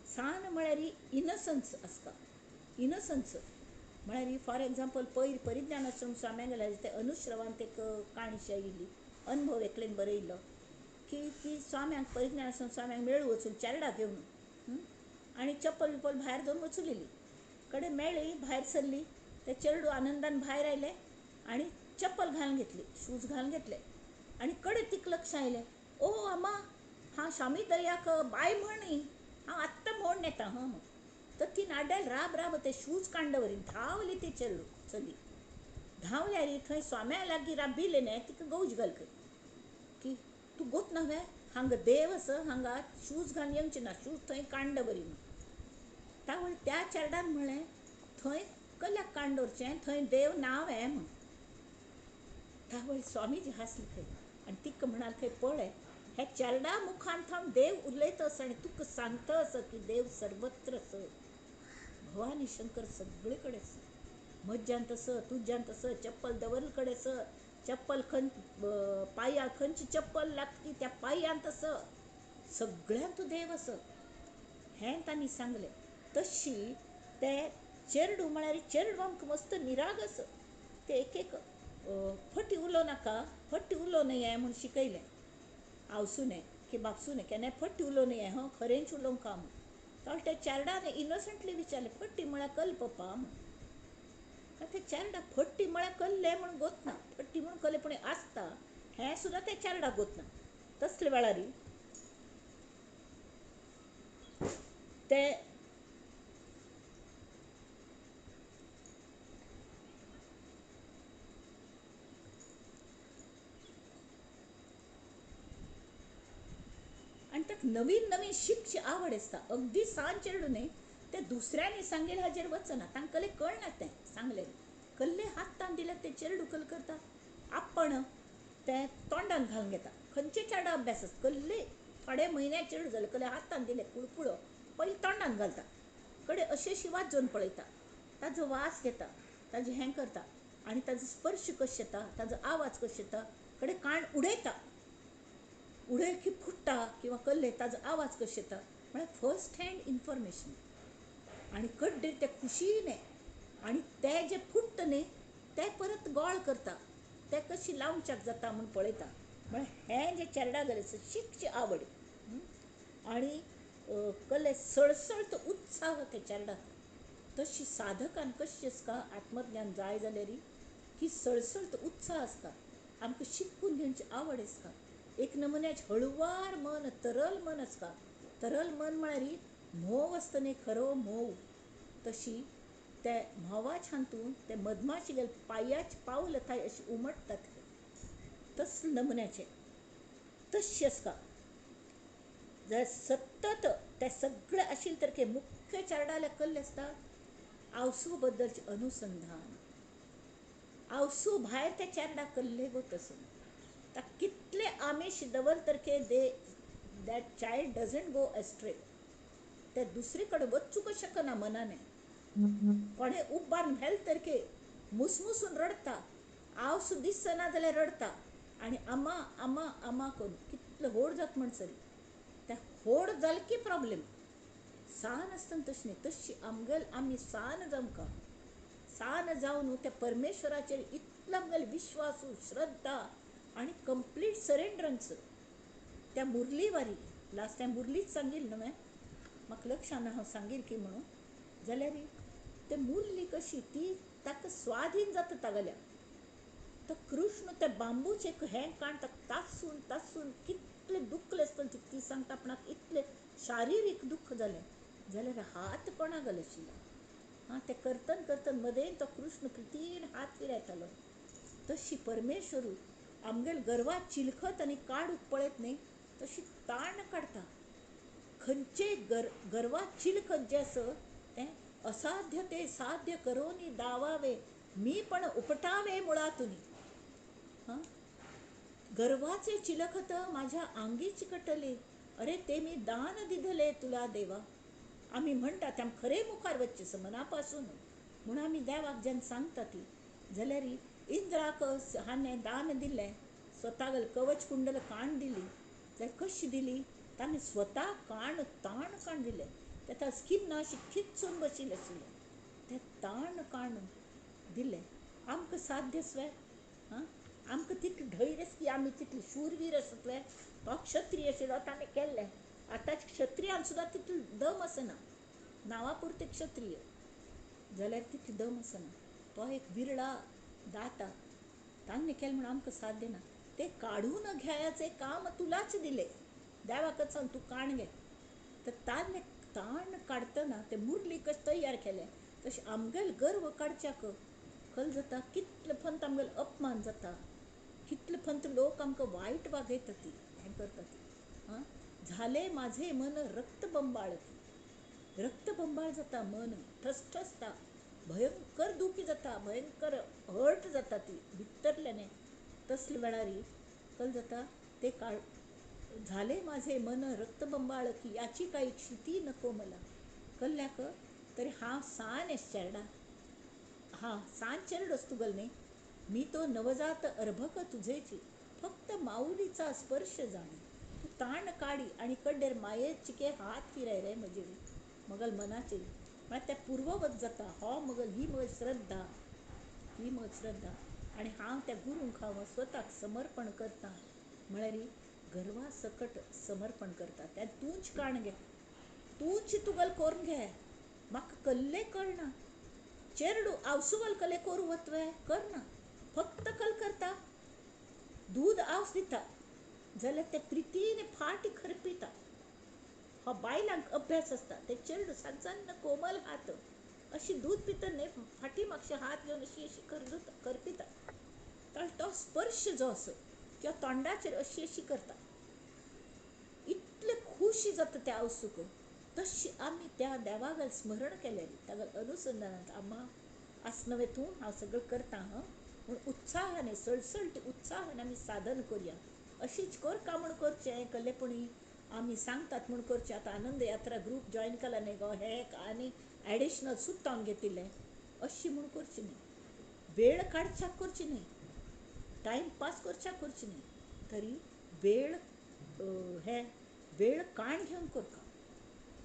सान म्हळ्यार इनसन्स आसता. इनसन्स म्हळ्यार फॉर एग्जाम्पल पयर परिज्ञानाश्रम स्वाम्यांगेल्या ते अनुश्रवांत एक काणशी आयिल्ली, अनुभव एकल्यान बरयल्लो की ती स्वाम्यांक परिज्ञानाश्रम स्वाम्यांक मेळूं वचून चेरडा घेवन आनी चप्पल बिप्पल भायर दवरून वचून कडेन मेळ्ळी, भायर सरली, ते चेरडू आनंदान भायर आयले आनी चप्पल घालून घेतली, शूज घालून घेतले, आनी कडेन तिका लक्ष आयलें, ओ अम्मा हांव शामी दर्याक बाय म्हणी, हांव आत्तां म्हण येता हां म्हण. तर ती नाड्याल राब राब ते शूज कांडवरी धांवली ती चेरडू चली. धांवल्यार थंय स्वाम्या लागीं राबिल्लें न्ही, तिका गौज घाल खंय की तूं गोत ना वे, हांगा देव आसा, हांगा शूज घालून येवचें ना, शूज थंय कांडवरी म्हण. तावळ त्या चेरडान म्हणलें थंय कल्याक काण दवरचें, थंय देव नांव हें म्हण. तावळ स्वामीजी हांसले खंय आनी तिका म्हणाल खंय, पळय हे चेरडा मुखान थावन देव उलयता आसा आनी तुका सांगता आसा की देव सर्वत्र आसा, भवानी शंकर सगळे कडेन आसा, म्हज्यांत आसा, तुज्यांत आसा, चप्पल दवरले कडेन आसा, चप्पल खंय पांया खंयची चप्पल लागता त्या पांयांत आसा, सगळ्यांत देव आसा, हें तांणी सांगलें. तशी ते चेरडू म्हळ्यार चेरडू आमकां मस्त निराग आसा, ते एक एक फटी उलोवं नाका, फटी उलोवं न्हय म्हूण शिकयलें आवसूने की बापसूने, केन्नाय फटी उलोवं न्हय हां, खरेंच उलोवंक म्हूण. तर त्या चेरडान इनोसंटली विचारलें, फटी म्हळ्यार कल पप्पा म्हूण. ते चेरडा फटी म्हळ्यार कल्लें म्हूण गोतना, फटी म्हूण कल्लें पूण आसता हें सुद्दां ते चेरडा गोतना. तसले वेळार ते आनी ताका नवीन नवीन शिकची आवड आसता. अगदी सान चेरडू न्ही, ते दुसऱ्यांनी सांगेल हाजेर वचना, तांकां कल्ले कळना तें सांगलें, कल्ले हातान दिल्यार ते चेरडू कल करता, आपण ते तोंडान घालून घेता. खंयचे चेरडा अभ्यास आसता, कल्ले थोडे म्हयन्या चेरडू जाले कल्ले हातान दिले कुळकुळो पयलीं तोंडान घालता, कडेन अशें अशी वाजोवन पळयता, ताजो वास घेता, ताजें हें करता आनी ताजो स्पर्श कशें येता, ताजो आवाज कशें येता, कडेन कान उडयता, उडय की फुट्टा किंवा कल्ले ताजो आवाज कशें येता, म्हळ्यार फर्स्ट हँड इन्फॉर्मेशन. आनी कड्डेर ते खुशीने आनी ते जे फुट्टा न्ही ते परत गोळ करता, ते कशी लावच्याक जाता म्हूण पळयता. म्हळ्यार हें जें चेरडा जालें शिकची आवड आनी कल्ले सळसळतो उत्साह ते चेरडाक. तशी साधकान कशी आसता आत्मज्ञान जाय जाल्यार की सळसळतो उत्साह आसता, आमकां शिकून घेवची आवड आसता. एक नमुन्याचें हळुवार मन, तरल मन आसता. तरल मन म्हळ्यार म्होंव आसता न्ही, खरो म्होंव, तशी ते म्होंवाच्या हातून ते मधमाशी गेले पांयाचे पावल थंय अशें उमटतात तसले नमुन्याचे तश्शें आसता. जाल्यार सतत ते सगळे आशिल्ले तरके मुख्य चेरडाले कल्ले आसता आवसू बद्दलचें अनुसंधान. आवसू भायर त्या चेरडाक कल्ले गो तसो ताका कितले आमिश दवर तरके they that child doesn't go astray. ते दुसरे कडेन वचूंक शकना मनाने. कोणें उबारून व्हेल तरके मुसमुसून रडटा, आवसू दिसना जाल्यार रडटा आनी आमा आमा आमा करून कितले व्हड जाता म्हणसर ते व्हड जालें की प्रोब्लेम. सान आसतना तशें न्ही, तशी आमगेले आमी सान जावंका, सान जावन त्या परमेश्वराचेर इतलो आमगेलो विश्वास, श्रद्धा आनी कंप्लीट सरेंडरन्स. त्या मुरली वारी लास्ट टायम मुरलीच सांगिल्ली न्हू हांवें, म्हाका लक्षान हांव सांगील की म्हणून. जाल्यार ते मुरली कशी ती ताका स्वाधीन जाता तागेल्या. तो कृष्ण त्या बांबूचें हें काडटा तासून तासून कितलें दुखलें आसतना ती सांगता आपणाक इतलें शारिरीक दुख्ख जालें जाल्यार हात कोणाक घाल आशिल्लो. आं, तें करतन करतन मदें तो कृष्ण प्रितीन हात फिरायतालो. तशी परमेश्वरू आमगेल गर्वा चिलखत आनी काडूंक पळयत न्ही तशी ताण काडटा. खंयचे गर्वा चिलखत जें आसा तें असाध्य ते साध्य करोनी दावावे मी पण उपटावे मुळातुनी. हां, गर्वाचे चिलखत माझ्या आंगी चिकटले अरे ते मी दान दिधले तुला देवा. आमी म्हणटा ते आमी खरें मुखार वचचें मना पासून म्हणून आमी देवाक जेन्ना सांगता ती. जाल्यार इंद्राक हाणें दान दिलें, स्वताक कवच कुंडल काण दिली. जाल्यार कशी दिली? ताणें स्वता काण ताण काण दिलें. तेका स्किन अशी खिच्चून बशिल्लें आशिल्लें तें ताण काण दिलें. आमकां साध्य आसलें? आं, आमकां तितलें धैर्य आसा की आमी तितले शूरवीर आसतले? तो क्षत्रिय आशिल्लो ताणें केल्लें. आतां क्षत्रियांक सुद्दां तितलो दम आसना, नांवा पुरते क्षत्रिय जाल्यार तितलो दम आसना. तो एक विरळा दाता, ताणें केलें म्हणून आमकां साध्य ना. ते काडून घेयाचें काम तुलाच दिलें, देवाकच सांग तूं काण घे. तर ताणें ताण काडटना ते मुरली कशें तयार केलें तशें आमगेल गर्व काडच्याक कल जाता. कितले पंत आमगेलो अपमान जाता, कितले पंत लोक आमकां वायट वागयता ती हें करता ती. आं, झाले माझे मन रक्तबंबाळ, रक्तबंबाळ जाता मन, ठसठसता, भयंकर दुखी जाता, भयंकर हर्ट जाता ती भितरल्याने. तसले वेळारी कल जाता ते काळ झाले माझे मन रक्तबंबाळ की याची काही क्षिती नको मला. कल्ल्याक तरी हांव सान एस चेरडा, हां सान चेरडोस तुगल न्ही, मी तो नवजात अर्भक तुझेची फक्त माऊलीचा स्पर्श जाणे. तू ताण काडी आणि कड्डेर माये चिके हात फिराय रे म्हजे मगल मनाचे. म्हळ्यार तें पूर्ववत जाता. हो मगल ही मगल श्रद्धा, ही मगल श्रद्धा. आनी हांव त्या गुरूंक हांव स्वताक समर्पण करता म्हळ्यार गर्वा सकट समर्पण करता. त्या तूंच काण घे, तूंच तुगल करून घे, म्हाका कल्ले कळना. चेरडू आवसुवल कले करूं वतवे करना, फक्त कल करता. दूद आवस दिता जाल्यार ते प्रितीन फाटी खरपिता. हो बायलांक अभ्यास आसता. ते चेरडू सान्न कोमल हात अशी दूद पितना न्ही फाटी मातशे हात घेवन अशी अशी करपिता. तर तो स्पर्श जो आसा किंवा तोंडाचेर अशी अशी करता, इतले खुशी जाता त्या आवसूक. तशी आमी त्या देवागल स्मरण केलें, तागेल अनुसंधानांत आमा आस नवें तूं हांव सगळें करता हां म्हूण उत्साहाने सळसळटी उत्साहान आमी साधन करुया. अशीच करका म्हूण करचें कल्लेपणी आमी सांगतात म्हूण करचें. आतां आनंद यात्रा ग्रूप जॉयन केला न्ही गो, हे आनी एडिशनल सुत्तावन घेतिल्लें अशी म्हूण करची न्ही. वेळ काडच्याक करची न्ही, टायम पास करच्याक करची न्ही, तरी वेळ हे वेळ काण घेवन करका,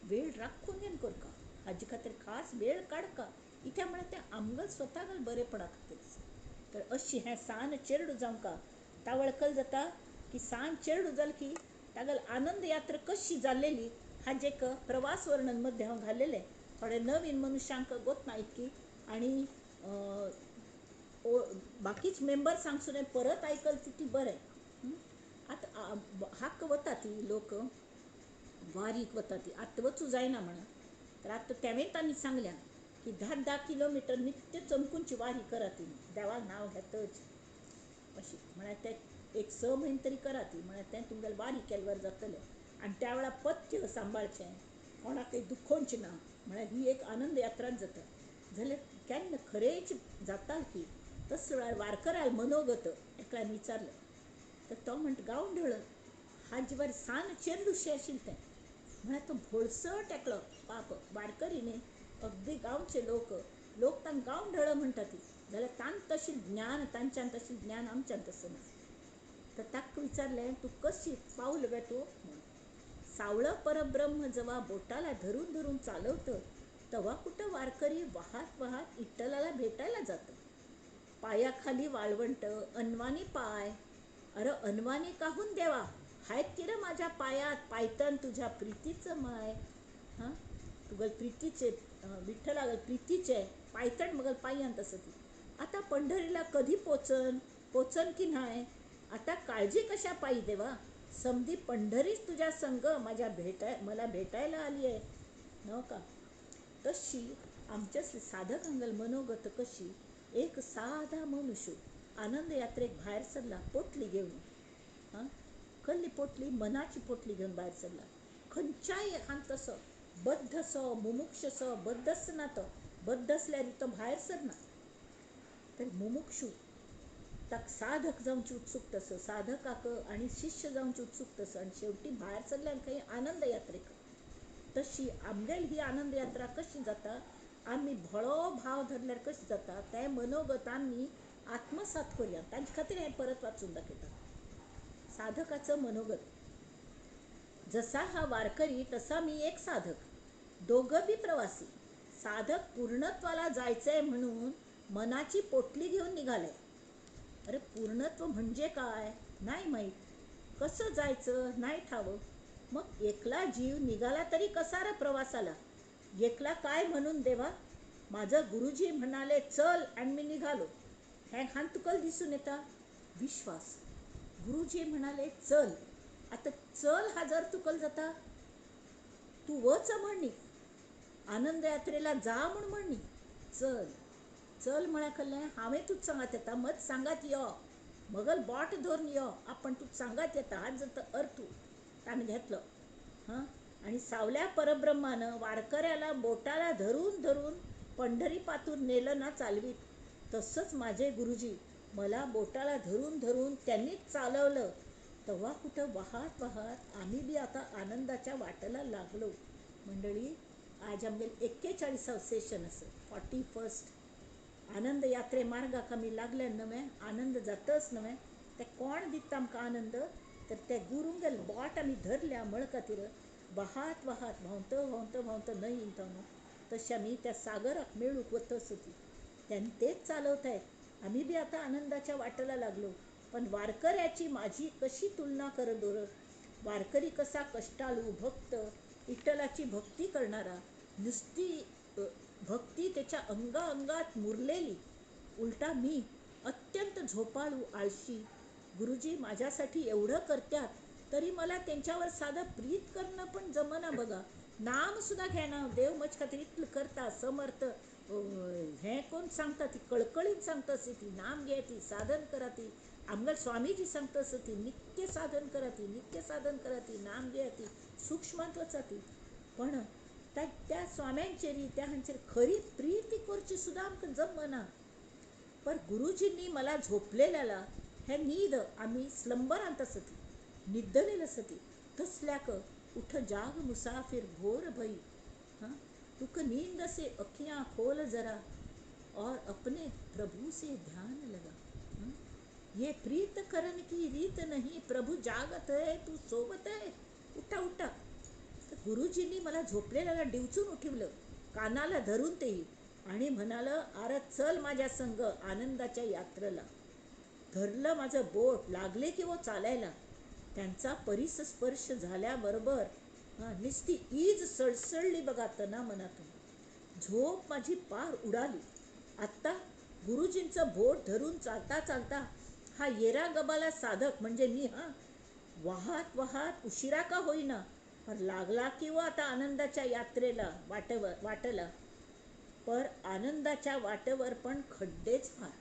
वेळ राखून घेवन करका. हाजे खातीर खास वेळ काडका. कित्याक म्हळ्यार तें आमगेल स्वताक बरेपणा खातीर. तर अशी हें सान चेरडू जावंका तावळकल जाता की सान चेरडू जाल की तागेल आनंद यात्रा कशी जाल्लेली हाजें एक प्रवास वर्णन मध्ये हांव घाल्लेलें. थोडे नवीन मनुष्यांक गोतना इतकी आनी बाकीच मेंबर्सांक सुद्दां परत आयकल तितलें बरें. आतां हाक वता ती लोक वारीक वता ती, आतां वचूं जायना म्हणा. तर आतां तेंवें तांणी सांगल्या की की 10-10 किलोमीटर नित्य चमकूनची वारी करा ती, देवाक नांव घेतच अशी. म्हळ्यार ते एक 6 म्हयने तरी करा ती, म्हळ्यार तें तुमगेलें वारी केल्यार जातलें. आनी त्या वेळार पथ्य सांबाळचें, कोणाकय दुखोवचें ना, म्हळ्यार ही एक आनंद यात्राच जाता. जाल्यार केन्ना खरेंच जाता की तसल्या वेळार वारकराल मनोगत एकल्यान विचारलें तर तो म्हणटा गांवढळ हाजे वर सान चेंडूशें आशिल्लें तें, म्हळ्यार तो भोळसट एकलो पाप वारकरी न्ही, अगदी गांवचे लोक, लोक तांकां गांवढळ म्हणटा ती, जाल्यार तांकां तशें ज्ञान, तांच्यान तशें ज्ञान आमच्यान तसं ना. तर ताका विचारलें तूं कशी पावल गे तूं म्हणून. सावळं परब्रह्म जेव्हा बोटाला धरून धरून चालवतं तेव्हा कुठं वारकरी वाहत वाहत इट्टलाला भेटायला जातं. पायाखाली वाळवंट अनवानी पाय, अरे अनवानी काहून देवा, हायत किर माझ्या पायात पायतन तुझ्या प्रीतीचं माय. हां तुगल प्रीतीचे विठ्ठला प्रीतीचे पायतण मगल पायांत असं ती. आता पंढरीला कधी पोचन, पोचन की नाही, आता काळजी कशा पायी देवा, समधी पंढरीच तुझ्या संग माझ्या मला भेटायला आली आहे न का. तशी आमच्या साधकांगल मनोगत कशी, एक साधा मनुष्य आनंद यात्रेक भायर सरला पोटली घेवन, हां कसली पोटली, मनाची पोटली घेवन भायर सरला. खंयच्याय हांग तसो बद्धसो मुमुक्षसो बद्धच ना तो, बद्ध आसल्यार तो भायर सरना. तर मुमुक्षू ताका साधक जावची उत्सुकता आसा, साधकाक आनी शिष्य जावची उत्सुकता आसा, आनी शेवटी भायर सरल्यान खंय आनंद यात्रेक. तशी आमगेली ही आनंद यात्रा कशी जाता, आमी भोळो भाव धरल्यार कशी जाता तें मनोगत आमी आत्मसात करुया. तांचे खातीर हें परत वाचून दाखयता. साधकाचं मनोगत. जसा हा वारकरी तसा मी एक साधक, दोघं बी प्रवासी. साधक पूर्णत्वाला जायचंय म्हणून मनाची पोटली घेऊन निघाले. अरे पूर्णत्व म्हणजे काय नाही माहीत, कसं जायचं नाही ठावं, मग एकला जीव निघाला तरी कसा रे प्रवासाला, एकला काय म्हणून देवा, माझं गुरुजी म्हणाले चल आणि मी निघालो. हे हान तुकल दिसून येता विश्वास. गुरुजी म्हणाले चल, आता चल हा जर तुकल जाता, तू वच म्हणणी, आनंद यात्रेला जा म्हूण म्हणणी, चल चल म्हळ्या खल्लें हांवें तूं सांगात येता, मत सांगात यो, मगल बोट धरून यो, आपण तूं सांगात येता, हाच जाता अर्थ ताणें घेतलो. हां आनी सावल्या परब्रह्मानं वारकऱ्याला बोटाला धरून धरून पंढरी पातूर नेलं ना चालवीत, तसंच माझे गुरुजी मला बोटाला धरून धरून त्यांनीच चालवलं. तेव्हा कुठं वाहत वाहत आम्ही बी आता आनंदाच्या वाटेला लागलो. मंडळी आज आमगेलें 41 सेशन आसा, 41 आनंद यात्रे मार्गाक आमी लागले नवें, आनंद जातच नवें. ते कोण दिता आमकां आनंद, तर ते गुरुंगेल बोट आमी धरल्या म्हळ खातीर वाहत वाहत व्हांवत व्हांवत व्हांवत न्हंय इंता न्हू, तशें आमी त्या सागराक मेळूंक वतच ती तेन्ना तेच चालवतायत. आमी बी आतां आनंदाच्या वाटेला लागलो. पण वारकऱ्याची माझी कशी तुलना कर दवर, वारकरी कसा कष्टाळू भक्त, विठ्ठलाची भक्ती करणारा, नुसती भक्ती त्याच्या अंगाअंगात मुरलेली. उलटा मी अत्यंत झोपाळू आळशी, गुरुजी माझ्यासाठी एवढं करत्यात तरी मला त्यांच्यावर साधं प्रीत करणं पण जमना बघा, नामसुद्धा घेणं, देव मज खातीर इतलें करता समर्थ हें कोण सांगता ती कळकळीन सांगता आसता ती, नाम घे ती, साधन करा ती, आमगेले स्वामीजी सांगता आसता ती, नित्य साधन करा ती, नित्य साधन करा ती, नाम घे ती, सूक्ष्मांत वचा ती. पण त्या स्वाम्यांचेर त्या हांचेर खरी प्रीती करची सुद्दां आमकां जमना. पण गुरुजींनी मला झोपलेल्याला हे न्हीद आमी स्लंबरांत आसा ती, न्हिदलेली आसा ती, तसल्याक उठ जाग मुसाफिर भोर भई, हां तुका नींद से अखियाँ खोल जरा और अपने प्रभु से ध्यान लगा. ये प्रीत करन की रीत नहीं, प्रभु जागत है तू सोबत है, उठा उठा. तर गुरुजींनी मला झोपलेल्याला डिवचून उठवलं, कानाला धरून तेही, आणि म्हणालं अरे चल माझ्या संग आनंदाच्या यात्रेला. धरलं माझं बोट, लागले की वो चालायला. त्यांचा परिस स्पर्श झाल्याबरोबर नुसती ईज सळसळली बघा तना मनातून, झोप माझी पार उडाली. आत्ता गुरुजींचं बोट धरून चालता चालता हा येरा गबाला साधक म्हणजे मी हा वाहत वाहत उशिरा का होईना पण लागला किंवा आता आनंदाच्या यात्रेला वाटला. पर आनंदाच्या वाटेवर पण खड्डेच फार.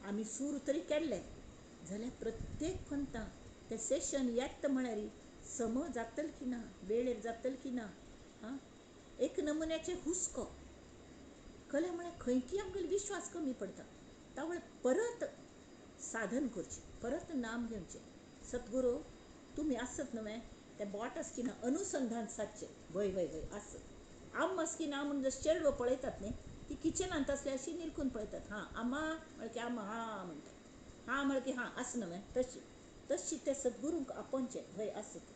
आमी सूर तरी केल्ले जाल्यार प्रत्येक पंथा ते सेशन येता म्हळ्यार सम जातल की ना, वेळेर जातल की ना, आं एक नमुन्याचे हुस्को कले म्हळ्यार खंयकी आमगेलो विश्वास कमी पडटा. तावळ परत साधन करचें, परत नाम घेवचें. सद्गुरू तुमी आसत न्हय तें बोट आसकी ना अनुसंधान सादचें, वय वय वय आसत. आम आसकी ना म्हूण जशें चेडवां पळयतात न्ही, ती किचनांत आसली अशी निरखून पळयतात, हां आमा म्हळ्यार की आमा हां म्हणटात, हां म्हळ्यार की हां आस न्हय, तशी तशी ते सद्गुरूंक आपोवचें, वय आसत.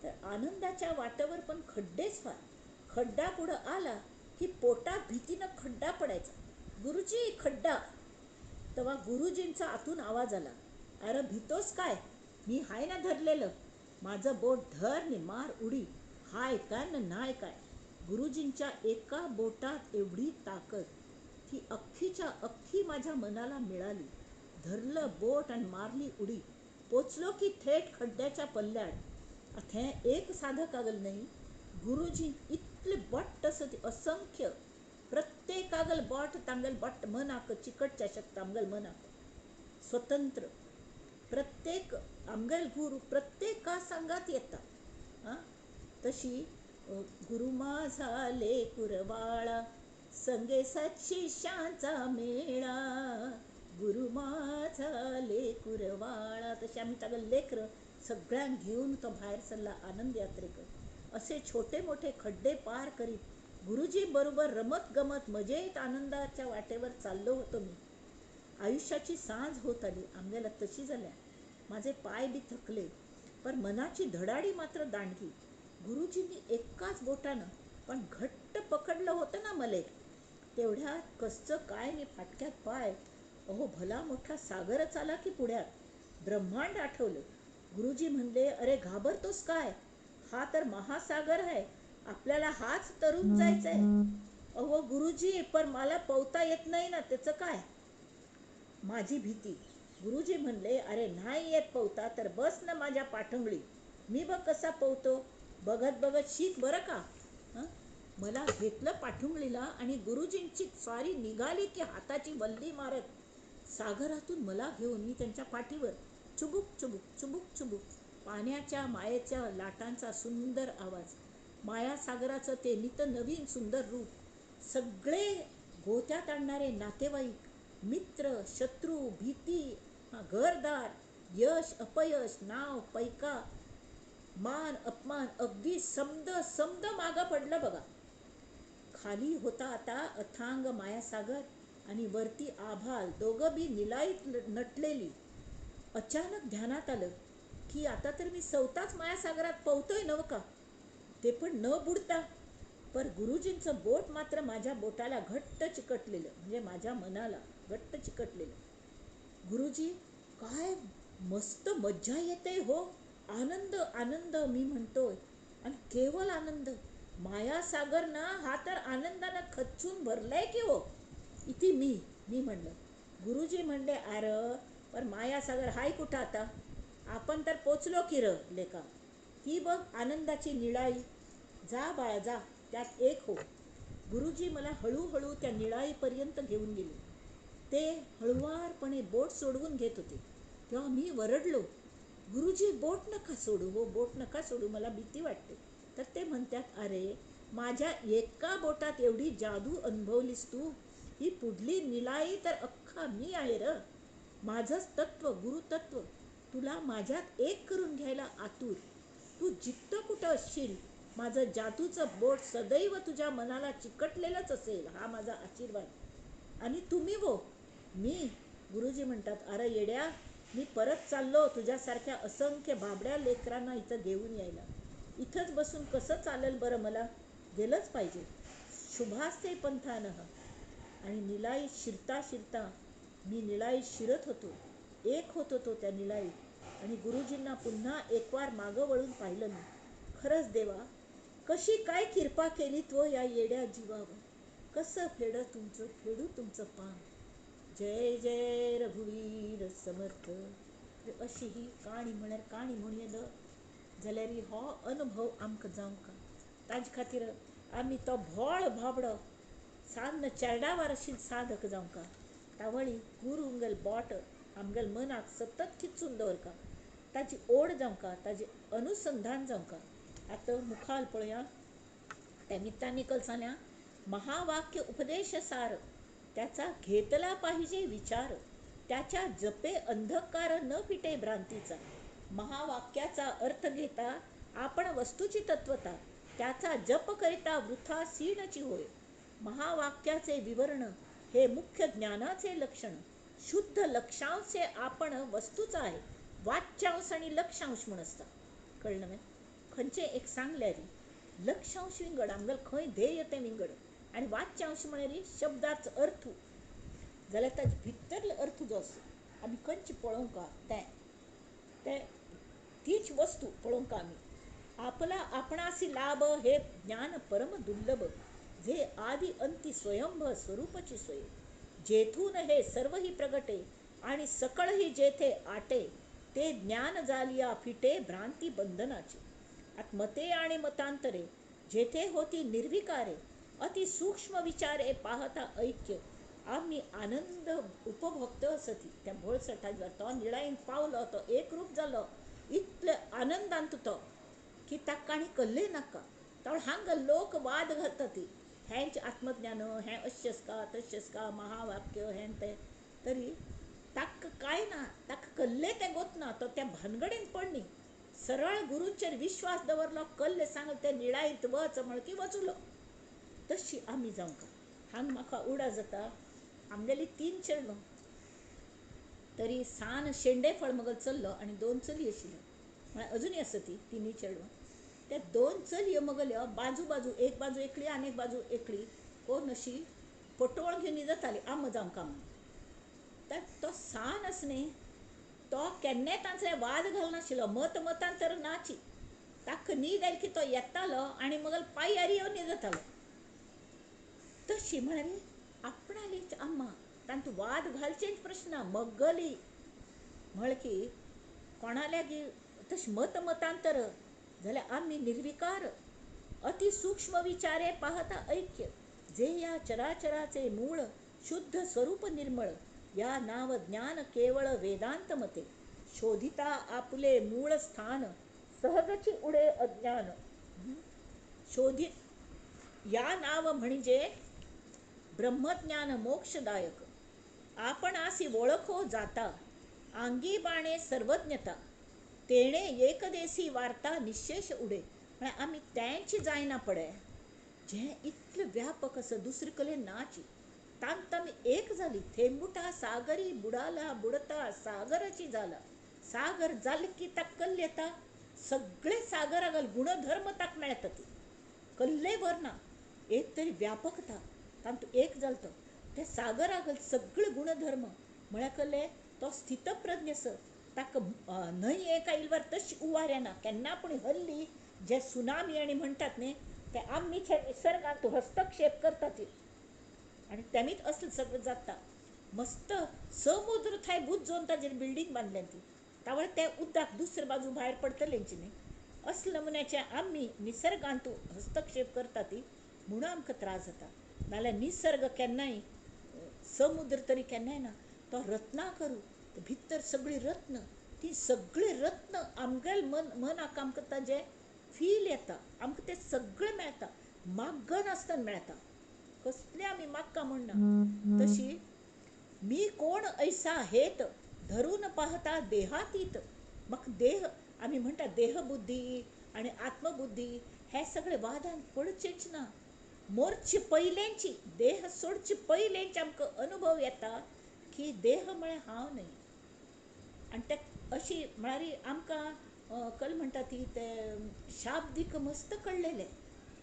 तर आनंदाच्या वाटेवर पण खड्डेच फार. खड्डा पुढं आला की पोटात भीतीनं खड्डा पडायचा, गुरुजी खड्डा. तेव्हा गुरुजींचा आतून आवाज आला, अरे भीतोस काय, मी हाय ना धरलेलं, माझं बोट धर नि मार उडी, हाय काय न नाय काय. गुरुजींच्या एका बोटात एवढी ताकद ती अख्खीच्या अख्खी माझ्या मनाला मिळाली. धरलं बोट आणि मारली उडी, पोचलो की थेट खड्ड्याच्या पल्ल्याड. थंय एक साधक आगल न्ही, गुरुजी इतले बट्ट आसा असंख्य, प्रत्येकागल बोट तांगेल बट्ट मनाक चिकटच्या शकता, आमगेल मनाक स्वतंत्र. प्रत्येक आमगेल गुरु प्रत्येका सांगात येता. हां तशी गुरु माझा लेकुरवाळा, संगे सत्शिष्यांचा मेळा, गुरु माझा लेकुरवाळा. तशी आमी तागेले लेकर सगळ्यांक घेवन तो भायर सरला आनंद यात्रेक. असे छोटे मोठे खड्डे पार करीत गुरुजी बरोबर रमत गमत मजेत आनंदाच्या वाटेवर चाललो होतो मी. आयुष्याची सांज होत आली, आमगेला तशी जाल्या, माझे पाय बी थकले, पण मनाची धडाडी मात्र दांडगी. गुरुजींनी एकाच बोटानं पण घट्ट पकडलं होतं ना मले, तेवढ्यात कसचं काय नि फाटक्यात पाय, अहो भला मोठा सागरच आला की पुढ्यात, ब्रह्मांड आठवलं. गुरुजी म्हणले, अरे घाबरतोस काय, हा तर महासागर आहे, आपल्याला हाच तरून जायचा आहे. अहो गुरुजी पण मला पोहता येत नाही ना, त्याचं काय, माझी भीती. गुरुजी म्हणले, अरे नाही येत पोहता तर बस ना माझ्या पाठंगळी, मी बघ कसा पोहतो, बघत बघत शिक बरं का. हं मला घेतलं पाठुंगळीला आणि गुरुजींची स्वारी निघाली की हाताची वल्ली मारत सागरातून मला घेऊन मी त्यांच्या पाठीवर चुबुक चुबुक चुबुक चुबुक, पाण्याच्या मायेच्या लाटांचा सुंदर आवाज, मायासागराचं ते नित नवीन सुंदर रूप, सगळे गोत्यात आणणारे नातेवाईक, मित्र, शत्रू, भीती, घरदार, यश अपयश, नाव पैका, मान अपमान, अगदी समद समद मागं पडलं बघा. खाली होता आता अथांग मायासागर आणि वरती आभाल, दोघं बी निलाईत नटलेली. अचानक ध्यानात आलं की आता तर मी सवताच मायासागरात पोहतोय नव का, ते पण न बुडता. पर गुरुजींचं बोट मात्र माझ्या बोटाला घट्ट चिकटलेलं, म्हणजे माझ्या मनाला घट्ट चिकटलेलं. गुरुजी काय मस्त मज्जा येते हो, आनंद आनंद मी म्हणतोय, आणि केवळ आनंद. मायासागर ना हा तर आनंदानं खच्चून भरलाय की हो, इथे मी मी म्हणलं. गुरुजी म्हणले, अरे पण मायासागर हाय कुठं आता, आपण तर पोचलो की र लेका, ही बघ आनंदाची निळाई, जा बाळा जा, त्यात एक हो. गुरुजी मला हळूहळू त्या निळाईपर्यंत घेऊन गेले. ते हळुवारपणे बोट सोडवून घेत होते तेव्हा मी वरडलो, गुरुजी बोट नका सोडू हो, बोट नका सोडू, मला भीती वाटते. तर ते म्हणतात, अरे माझ्या एका बोटात एवढी जादू अनुभवलीस तू, ही पुढली निळाई तर अख्खा मी आहे र, माझंच तत्व गुरुतत्व तुला माझ्यात एक करून घ्यायला आतुर. तू जिथं कुठं असशील माझं जादूचं बोट सदैव तुझ्या मनाला चिकटलेलंच असेल, हा माझा आशीर्वाद. आणि तुम्ही वो मी, गुरुजी म्हणतात, अरे येड्या मी परत चाललो तुझ्यासारख्या असंख्य भाबड्या लेकरांना इथं घेऊन यायला, इथंच बसून कसं चालेल बरं, मला गेलंच पाहिजे. शुभास्ते पंथानः. आणि निळाई शिरता शिरता मी निळाई शिरत होतो, एक होत होतो त्या निळाईत. आणि गुरुजींना पुन्हा एकवार मागं वळून पाहिलं मी. खरंच देवा कशी काय कृपा केली तो या येड्या जीवावर, कसं फेड तुमचं फेडू तुमचं पान. जय जय रघुवीर समर्थ. अशी ही काणी म्हळ्यार काणी म्हणूं येता जाल्यार हो अनुभव आमकां जावंक. ताजे खातीर आमी तो भोळ भाबडो सान्न चेरडावार अशी साधक जावंका. तावळी गुरुंगेल बोट आमगेल मनाक सतत खिचून दवरका, ताजी ओड जावंका, ताजें अनुसंधान जावंका. आतां मुखार पळया त्या निमित्तान कलसाल्या महावाक्य उपदेश सार, त्याचा घेतला पाहिजे विचार, त्याच्या जपे अंधकार न फिटे भ्रांतीचा. महावाक्याचा अर्थ घेता आपण वस्तूची तत्वता, त्याचा जप करिता वृथा सीणची होय. महावाक्याचे विवरण हे मुख्य ज्ञानाचे लक्षण, शुद्ध लक्षांशे आपण वस्तूचा आहे. वाच्यांश आणि लक्षांश म्हूण आसता, कळ्ळें न्हय? खंयचें एक सांगल्यार लक्षांश विंगड, आमगेलें खंय ध्येय तें विंगड, आनी वाच्यांश म्हळ्यार शब्दाचो अर्थ जाल्यार ताजे भितरलो अर्थ जो आसा आमी खंयची पळोवंक तें तें तीच वस्तू पळोवंक आमी. आपला आपणासी लाभ हे ज्ञान परम दुर्लभ, जे आदि अंती स्वयंभ स्वरूपची सोय. जेथून हे सर्वही प्रगटे आणि सकळही जेथे आटे, ते ज्ञान जालिया फिटे भ्रांती बंधनाचे. आत्मते आणि मतांतरे जेथे होती निर्विकारे, अति सूक्ष्म विचारे पाहता ऐक्य, आम्ही आनंद उपभोगत असती. त्या भोळसठाचेर तो निळायेन पावलो, तो एकरूप जालो, इतले आनंदांत तो की ताका आनी कल्ले नाका. तावळ हांगा लोक वाद घालता ती हेंच आत्मज्ञान, हें अशेंच का तशेंच का, महावाक्य हें तें, तरी ताका कांय ना, ताका कल्ले तें गोतना, तो त्या भानगडीन पडनी. सरळ गुरूचेर विश्वास दवरलो, कल्ले सांगले ते निळायेंत वच म्हळ की वचुलो. तशी आमी जावंक. हांगा म्हाका उडा जाता, आमगेली 3 चेडवां, तरी सान शेंडेफळ मगल चल्लो आनी 2 चली आशिल्ल्यो, म्हळ्यार अजुनूय आसा ती तिनूय चेडवां. त्या 2 चलयो मगल्यो बाजू बाजू, एक बाजू एकली आनी एक बाजू एकली कोण अशी पटोळ घेवन जाताली आम जावंका म्हणून. तो सान आसा न्ही तो केन्नाय तांचे वाद घालनाशिल्लो, मत मतांतर नाची. ताका न्हीद आयली की तो येतालो आनी मगल पांयार येवन न्हिदतालो. तशी म्हळ्यार आपणालीच अम्मा, तांतूं वाद घालचेच प्रश्न ना. मगली म्हळ की कोणाल्या गी तशें मत मतांतर जाल्यार आमी निर्विकार. अति सूक्ष्म विचारे पाहता ऐक्य, जे या चराचराचे मूळ शुद्ध स्वरूप निर्मळ, या नाव ज्ञान केवळ वेदांत मते, शोधिता आपुले मूळ स्थान, सहजची उडे अज्ञान. शोधित या नाव म्हणजे ब्रह्मज्ञान मोक्षदायक, आपणासी ओळखो जाता, आंगी बाणे सर्वज्ञता, तेणे एकदेसी वार्ता निशेष उडे. म्हळ्यार आमी तेंची जायना पडे जें इतलें व्यापक आसा दुसरे कडेन नाची. तांत आमी एक जाली. थेंबुटा सागरी बुडाला बुडता सागराची जाला, सागर जाले की ताका कल्ल येता, सगळे सागरा घाल गुणधर्म ताका मेळटा, ती कल्ले भरना. एक तरी व्यापकता तातूंत एक जालो तो त्या सागरा घाल सगळे गुणधर्म म्हळ्यार कल्ले तो स्थितप्रज्ञ आसा. ताका न्हंय एका इलवार तशी उवार येना केन्ना, पूण हल्ली जे सुनामी आनी म्हणटात न्ही ते आमच्या निसर्गांत हस्तक्षेप करतात आनी तेमीच असलें सगळें जाता. मस्त समुद्र थंय बुजोवन ताजेर बिल्डींग बांदल्या ती, तावळ तें उदक दुसरे बाजू भायर पडटलेंची न्ही. असले नमुन्याचे आमी निसर्गांत हस्तक्षेप करता ती म्हणून आमकां त्रास जाता. नाल्यार निसर्ग केन्नाय समुद्र तरी केन्नाय ना, तो रत्नां करूं भितर सगळीं रत्न, ती सगळीं रत्न आमगेल मन मनाक आमकां ताजें फील येता, आमकां तें सगळें मेळटा, मागनासतना मेळटा, कसलें आमी मागका म्हण ना. तशी मी कोण ऐसा हेत धरून पाहता देहातीत. म्हाका देह आमी म्हणटा देहबुद्धी आनी आत्मबुद्धी हे सगळे वादान पडचेच ना. मोरचे पयलेंची देह सोडचे पयलेंच आमकां अनुभव येता की देह म्हळ्यार हांव न्हय. आनी ते अशी म्हळ्यार आमकां कल म्हणटा ती ते शाब्दीक मस्त कळ्ळेलें,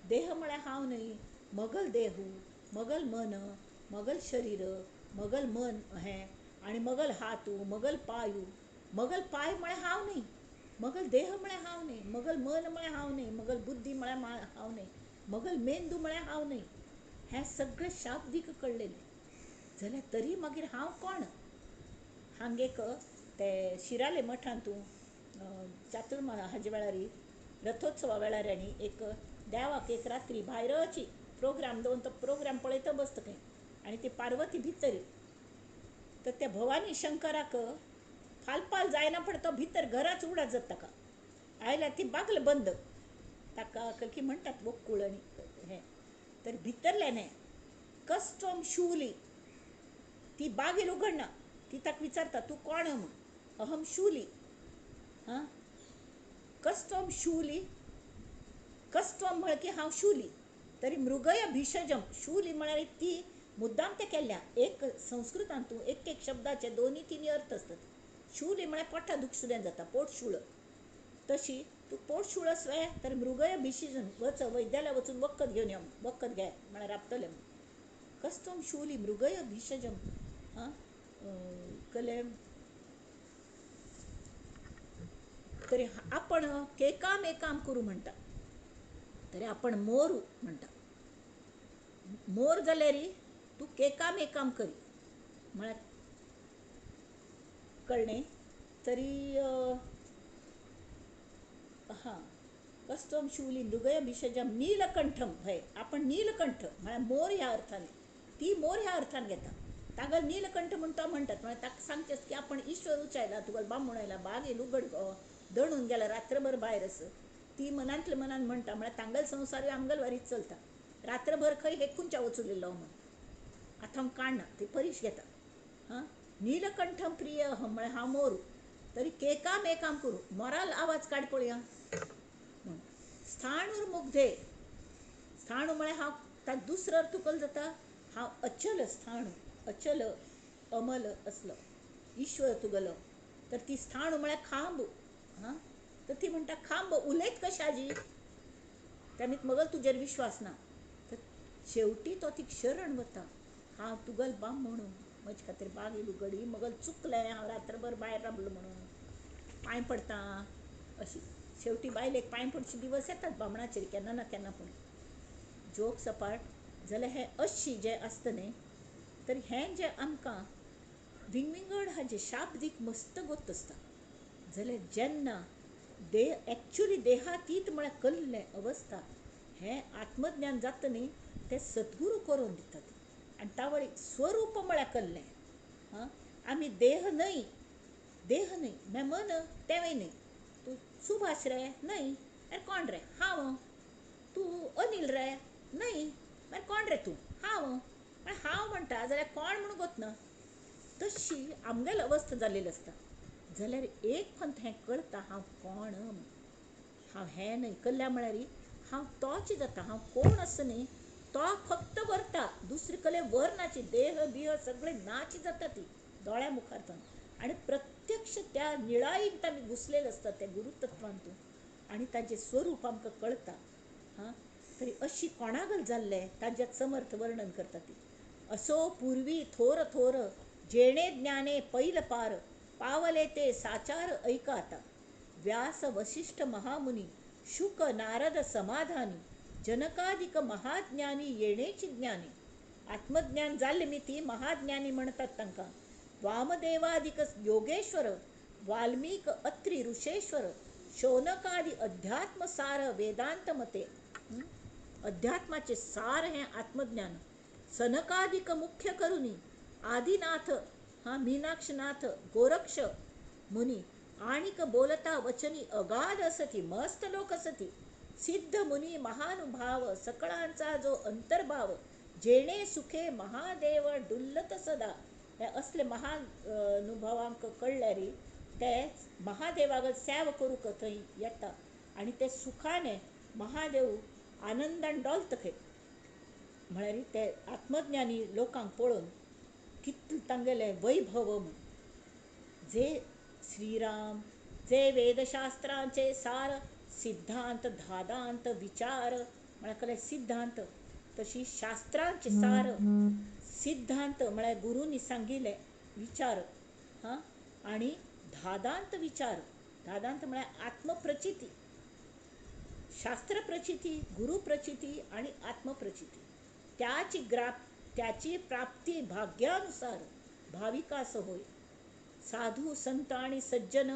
देह म्हळ्यार हांव न्हय, मगल देहू, मगल मन, मगल शरीर, मगल मन हें आनी मगल हातू, मगल पायू. मगल पाय म्हळ्यार हांव न्हय, मगल देह म्हळ्यार हांव न्हय, मगल मन म्हळ्यार हांव न्हय, मगल बुद्धी म्हळ्यार हांव न्हय, मगल मेंदू म्हळ्यार हांव न्हय. हें सगळें शाब्दीक कळ्ळेलें जाल्यार तरी मागीर हांव कोण? हांगा एक ते शिराले मठांतू चातुर्मा हाजे वेळार रथोत्सवा वेळार आनी एक देवाक एक रात्री भायरची प्रोग्राम दवरून तो प्रोग्राम पळयता बसता खंय आनी ती पार्वती भितर. तर त्या भवानी शंकराक फालपाल जायना पण तो भितर घराच उडा जाता ताका आयल्यार ती बागल बंद ताका की म्हणटात वक्कूळ आनी हें. तर भितरल्यान कस्टम शूली ती बागेल उगडना. ती ताका विचारता तूं कोण म्हूण. अहम शूली. हां कस्टम शूली कस्टम म्हळ्यार की हांव शूली. तरी मृगय भिषजम शूली म्हळ्यार ती मुद्दाम तें केल्ल्या. एक संस्कृतांत तूं एक एक शब्दाचे दोनी तिनी अर्थ आसतात. शूली म्हळ्यार पोटा दुखसुलें जाता, पोटशूळ. तशी तूं पोटशूळ आसवे तर मृगय भिषजम वच वैद्याला वचून वखद घेवन यो, वखद घे म्हळ्यार राबतलें. कस्टम शूली मृगय भिषजम. हां कले तरी आपण केकाम एकाम करू म्हणटा, तरी आपण मोरू म्हणटा. मोर जाल्यार तूं केकाम एकाम करी म्हळ्यार कळ्ळें. तरी हां कस्टम शूली मृगय भिषजम नीलकंठम हय आपण नीलकंठ म्हळ्यार मोर ह्या अर्थान, ती मोर ह्या अर्थान घेता. तागल नीलकंठ म्हूण तो म्हणटात म्हळ्यार ताका सांगचें की आपण ईश्वर उचायला तुगल बामूण आयला बागेल उगड गो दणून गेला रात्रभर भायर आस. ती मनांतल्या मनान म्हणटा म्हळ्यार तांगल संवसारूय आमगल वारीत चलता. रात्रभर खंय हे खुंच्या वचुलेलो म्हूण आतां हांव काडना ती परीश घेता. हां नीलकंठम प्रिय अहम म्हळ्यार हांव मोरू. तरी केकाम एकाम करूं मोराल आवाज काड पळया म्हूण. स्थाणूर मुग्धे स्थाणू म्हळ्यार हांव ताका दुसरो अर्थ कल जाता हांव अचल स्थाणू, अचल अमल असलो ईश्वर तुगलो. तर ती स्थाणू म्हळ्यार खांब. हां तर ती म्हणटा खांब उलयत कशें आजी त्यामीत मगल तुजेर विश्वास ना. तर शेवटी तो तिका शरण वता हांव तुगल बाम म्हणून म्हजे खातीर बाग येयली गडी मगल चुकलें हांव रात्रभर भायर राबलो म्हणून पांय पडटा अशी. शेवटी बायलेक पांय पडचे दिवस येतात बामणाचेर केन्ना ना केन्ना. पूण जोक सपाट जाल्यार हें अशी जें आसता न्ही तर हें जें आमकां विंगविंगड हाजें शाब्दीक मस्त गोत आसता. जाल्यार जेन्ना देह एक्चुली देहातीत म्हळ्यार कल्लें अवस्था हें आत्मज्ञान जाता न्ही तें सद्गुरू करून दितात. आनी तावळी स्वरूप म्हळ्यार कल्लें. हां आमी देह न्हय, देह न्हय म्हळ्यार मन तेंवूय न्हय. तूं सुभाष रे न्हय, आरे कोण रे हांव. तूं अनिल रे न्हय, मागीर कोण रे तूं हांव. म्हळ्यार हांव म्हणटा जाल्यार कोण म्हूण गोत ना. तशी आमगेली अवस्था जाल्लेली आसता. जाल्यार एक पंथ हें कळटा हांव कोण, हांव हें न्हय. कल्ल्या म्हळ्यार हांव तोच जाता, हांव कोण आसा न्ही तो फक्त व्हरता, दुसरे कले व्हर नाची. देह बिह सगळे नाच जाता ती दोळ्या मुखार. आनी प्रत्यक्ष त्या निळायेन आमी घुसलेले आसता त्या गुरुतत्वांतून आनी ताजें स्वरूप आमकां कळटा. हां तरी अशी कोणागल जाल्लें ताज्यात समर्थ वर्णन करता ती. असो पूर्वी थोर थोर जेणे ज्ञाने पैल पार पावले ते साचार ऐका आता. व्यास वशिष्ठ महामुनी शुक नारद समाधानी जनकादिक महाज्ञानी येणेची ज्ञानी. आत्मज्ञान जाल्ले मी ती महाज्ञानी म्हणतात तांकां. वामदेवादिक योगेश्वर वाल्मीक अत्री ऋषेश्वर शौनकादी अध्यात्म सार वेदांत मते. अध्यात्माचे सार हें आत्मज्ञान. सनकादिक मुख्य करुनी आदिनाथ हां मीनाक्षनाथ गोरक्ष मुनी आणिक बोलता वचनी अगाध असती मस्त लोक असती. सिद्ध मुनी महानुभाव सकळांचा जो अंतर्भाव जेणे सुखे महादेव डुल्लत सदा. हे असले महानुभवांक कळ्ळ्यार ते महादेवागल सेव करूंक थंय येता आनी ते सुखाने महादेव आनंदान डोलता खंय. म्हळ्यार ते आत्मज्ञानी लोकांक पळोवन कितलें तांगेलें वैभव म्हूण. जे श्रीराम जे वेदशास्त्रांचे सार सिद्धांत धादांत विचार म्हळ्यार कसले सिद्धांत तशी शास्त्रांचे सार सिद्धांत म्हळ्यार गुरूंनी सांगिल्ले विचार. हां आनी धादांत विचार, धादांत म्हळ्यार आत्मप्रचिती, शास्त्र प्रचिती, गुरु प्रचिती आनी आत्मप्रचिती. त्याची त्याची प्राप्ती भाग्यानुसार भाविकास होय. साधू संत आणि सज्जन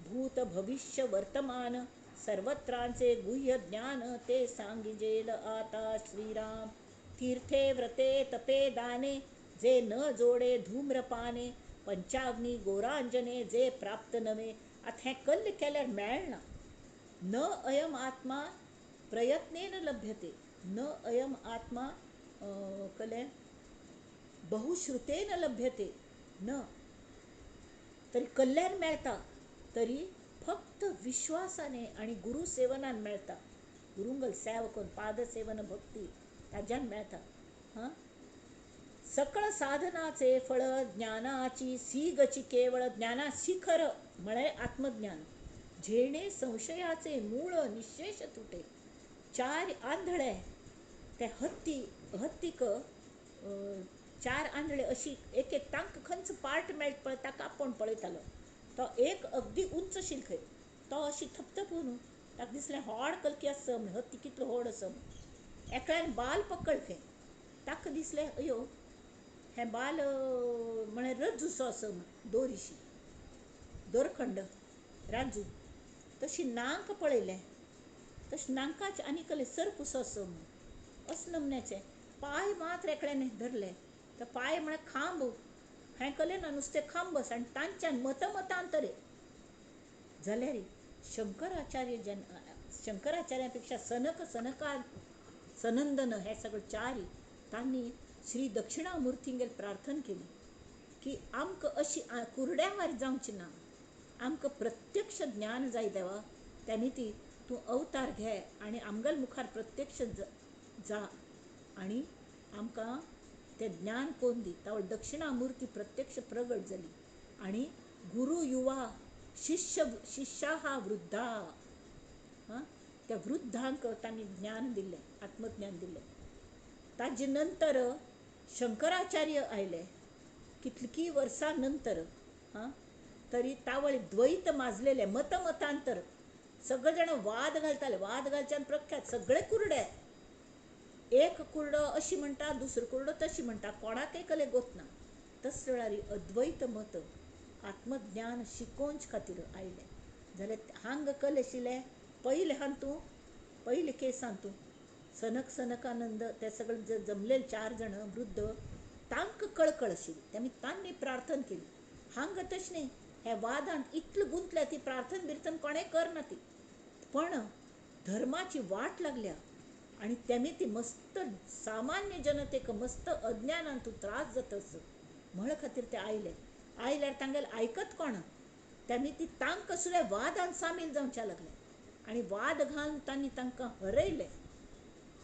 भूत भविष्य वर्तमान सर्वत्रांचे गुह्य ज्ञान ते सांगिजेल आता श्रीराम. तीर्थे व्रते तपे दाने जे न जोडे धूम्रपाने पंचाग्नी गोरांजने जे प्राप्त नवे. आतां हें कल्ल केल्यार मेळना. न अयम आत्मा प्रयत्नेन लभ्यते, न अयम आत्मा कलें बहुश्रुतेन लभ्यते न, तरी कल्ल्यार मेळटा तरी फक्त विश्वासाने आनी गुरू सेवनान मेळटा. गुरुंगल सेवा करून पादसेवन भक्ती ताज्यान मेळटा. हां, सकळ साधनाचे फळ ज्ञानाची सीगची केवळ ज्ञाना शिखर म्हळें आत्मज्ञान, झेणे संशयाचे मूळ निशेष तुटे. चार आंधळे ते हत्ती हत्तीक चार आंधळे अशी एक एक तांकां खंयचो पार्ट मेळटा पळय ताका आपोवन पळयतालो. तो एक अगदी उंच आशिल्लो खंय, तो अशी थपथपून ताका दिसलें व्हड कलकी आसा म्हण, हत्ती कितलो व्हड आसा म्हण. एकल्यान बाल पकड खंय, ताका दिसलें अयो हें बाल म्हळ्यार रज्जूसो आसा म्हण, दोरीशी दोरखंड राजू. तशी नांक पळयलें तशें नांकाचें आनी कसलें सरकुसो आसा म्हण, अशें नमन्याचें. पांय मात्र एकल्यान धरले तर पांय म्हळ्यार खांब, हें कलें ना नुस्तें खांब आसा आनी तांच्यान मतमतांतरे जाल्यार शंकराचार्य जेन्ना शंकराचार्या पेक्षा सनक सनका सनंदन हे सगळे चारी तांणी श्री दक्षिणामूर्तींगेर प्रार्थना केली की आमकां अशी कुरड्यावार जावची ना, आमकां प्रत्यक्ष ज्ञान जाय देवा, त्या ती तूं अवतार घे आनी आमगेल्या मुखार प्रत्यक्ष जा आनी आमकां तें ज्ञान कोन्न दी. तावळ दक्षिणामूर्ती प्रत्यक्ष प्रगट जाली आनी गुरू युवा शिष्य शिष्या वृद्धा, त्या वृद्धांक तांणी ज्ञान दिल्लें, आत्मज्ञान दिल्लें. ताजे नंतर शंकराचार्य आयले कितलीं वर्सां नंतर, हां, तरी तावळ द्वैत माजलेले मतमतांतर सगळे जाण वाद घालताले. वाद घालच्यान प्रख्यात सगळे कुरडे, एक कुरडो अशी म्हणटा दुसरो कुरडो तशी म्हणटा, कोणाकय कले गोत ना. तस वेळार अद्वैत मत आत्मज्ञान शिकोवचे खातीर आयलें. जाल्यार हांग कल आशिल्लें पयले हातूं पयले केसान तूं सनक सनकानंद ते सगळे जमलेले चार जाण वृद्ध तांकां कळकळ आशिल्ली, तेमी तांणी प्रार्थना केली. हांगा तशें न्ही, ह्या वादांत इतले गुंतल्या ती प्रार्थना बिर्थन कोणें करना ती, पण धर्माची वाट लागल्या आनी तेमी ती मस्त सामान्य जनतेक मस्त अज्ञानान तूं त्रास जाता असो म्हण खातीर ते आयले. आयल्यार तांगेले आयकत कोण, तेमी ती तांकां सुद्दां वादान सामील जावच्या लागले आनी वाद घालून तांणी तांकां हरयले.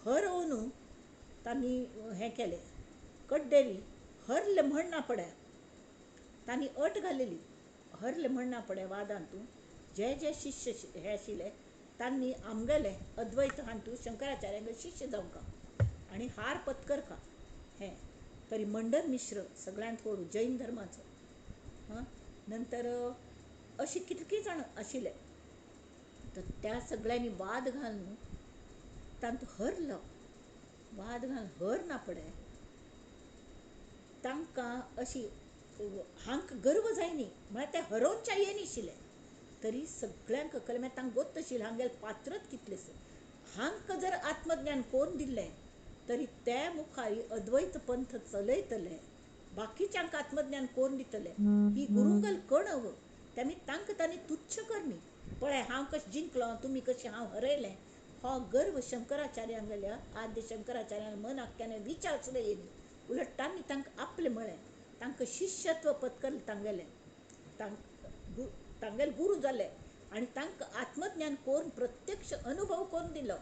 हरोवन तांणी हें केलें कड्डेरी हरले म्हण ना पड्या, तांणी अट घालेली हरले म्हण ना पड्या वादान तूं जे जे शिष्य हे आशिल्ले तांणी आमगेले अद्वैत हातूं शंकराचार्यांगे शिष्य जावंका आनी हार पत्करका. हें तरी मंडन मिश्र सगळ्यांत व्हड जैन धर्माचो, हां, नंतर अशी कितलीं जाण आशिल्ले. तर त्या सगळ्यांनी वाद घालून तांतूं हरलो, वाद घालून हर ना पडे तांकां अशी हांकां गर्व जायनी म्हळ्यार ते हरोवच्या येनाशिल्ले, तरी सगळ्यांक कळ्ळें मागीर तांकां गोत्त आशिल्लें हांगेलें पात्रच कितलें. हांकां जर आत्मज्ञान कोन्न दिल्लें तरी ते मुखार अद्वैत पंथ चलयतले, बाकीच्यांक आत्मज्ञान कोन्न दितले. ही गुरुंगल कणव तेमी तांकां तांणी तुच्छ करणी, पळय हांव कशें जिंकलो तुमी कशें हांव हरयलें, हो गर्व शंकराचार्यांगेल्या आद्य शंकराचार्यांल्या मनाक केन्ना विचार सुद्दां येयली. उलट तांणी तांकां आपलें म्हळें, तांकां शिष्यत्व पत्करलें तांगेलें, तांगेले गुरू जाले आनी तांकां आत्मज्ञान करून प्रत्यक्ष अनुभव करून दिलो.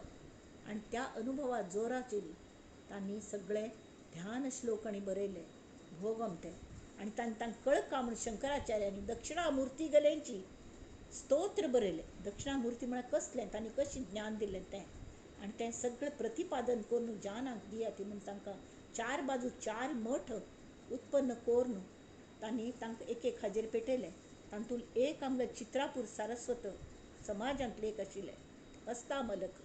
आनी त्या अनुभवा जोराचेर तांणी सगळे ध्यान श्लोक आनी बरयले भोगमते. आनी तांणी तांकां कळका म्हूण शंकराचार्यांनी दक्षिणामूर्ती गेल्यांची स्तोत्र बरयलें. दक्षिणामूर्ती म्हळ्यार कसलें, तांणी कशें ज्ञान दिलें तें, आनी तें सगळें प्रतिपादन करून जानाक दियात म्हूण तांकां चार बाजू चार मठ उत्पन्न करून तांणी तांकां एक एक हाजेर पेटयलें. तातूंत एक आमगे चित्रापूर सारस्वत समाजांतले एक आशिल्ले अस्तामलक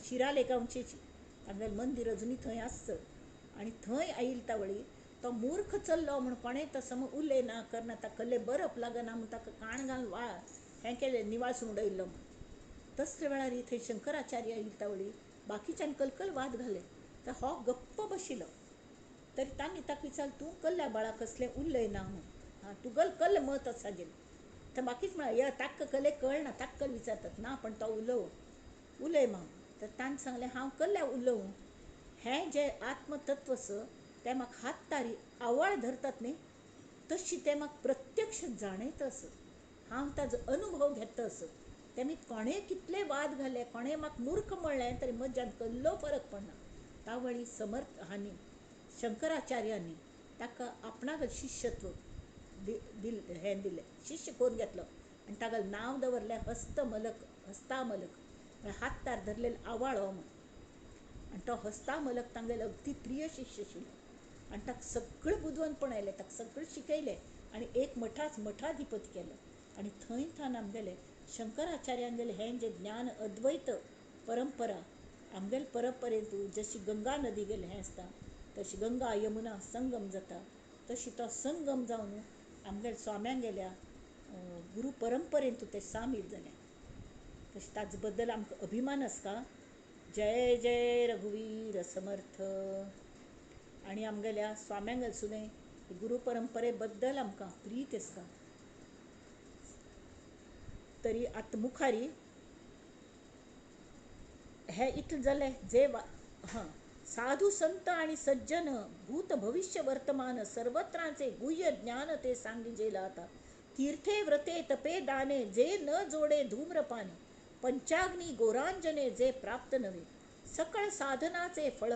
शिराले गांवचेची, तांगेलें मंदीर अजुनूय थंय आसच. आनी थंय आयिल्ले तावळी तो मूर्ख चल्लो म्हूण कोणें तो सम उलयना करना, ताका कसलें बरप लागना म्हूण ताका काण घालून वा हें केलें निवासून उडयल्लो म्हूण. तसल्या वेळार थंय शंकराचार्य आयिल्ले तावळी बाकीच्यान कलकल वाद घाले, तर हो गप्प बशिल्लो. तरी तांणी ताका विचारलें, तूं कल्ल्या बाळा कसलें उलयना म्हूण, आं तुगल कल्ल मत आसा गेलें. तर म्हाकीच म्हळ्यार या ताका कले कळना, ताका कल विचारतात ना, पण तो उलोव उलय माम. तर ताणें सांगलें, हांव कल्ल्या उलोवं, हें जें आत्मतत्व आसा तें म्हाका हात तारी आवळ धरतात न्ही तशी तें म्हाका प्रत्यक्ष जाणयता आसा, हांव ताजो अनुभव घेता आसा. तेमी कोणें कितले वाद घाले, कोणें म्हाका मूर्ख म्हणलें तरी म्हज्यान कसलो फरक पडना. तावळी समर्थ हांणी शंकराचार्यांनी ताका आपणाक शिष्यत्व हें दिलें, शिष्य करून घेतलो आनी ताका नांव दवरलें हस्तमलक. हस्तामलक म्हळ्यार हात तार धरलेलो आवाळो म्हूण. आनी तो हस्तामलक तांगेलो अगदी प्रिय शिष्य आशिल्लो आनी ताका सगळें बुदवंतपण आयलें, ताका सगळें शिकयलें आनी एक मठाच मठाधिपती केलो. आनी थंय थावन आमगेले शंकराचार्यांगेलें हें जें ज्ञान अद्वैत परंपरा आमगेले परंपरेंतू जशी गंगा नदी गेले हें आसता तशी गंगा यमुना संगम जाता, तशी तो संगम जावन आमगेले स्वाम्यांगेल्या गुरू परंपरेंतू ते सामील जाले. तशें ताजे बद्दल आमकां अभिमान आसता. जय जय रघुवीर समर्थ. आनी आमगेल्या स्वाम्यांगेले सुद्दां गुरू परंपरे बद्दल आमकां प्रीत आसता. तरी आतां मुखारी हे इतलें जालें जे हां साधू संत आनी सज्जन भूत भविश्य वर्तमान सर्वत्रांचे गुह्य ज्ञान ते सांगिजेला आता. तीर्थे व्रते तपे दाने जे न जोडे धूम्रपाने पंचाग्नी गोरांजने जे प्राप्त नव्हे. सकळ साधनाचे फळ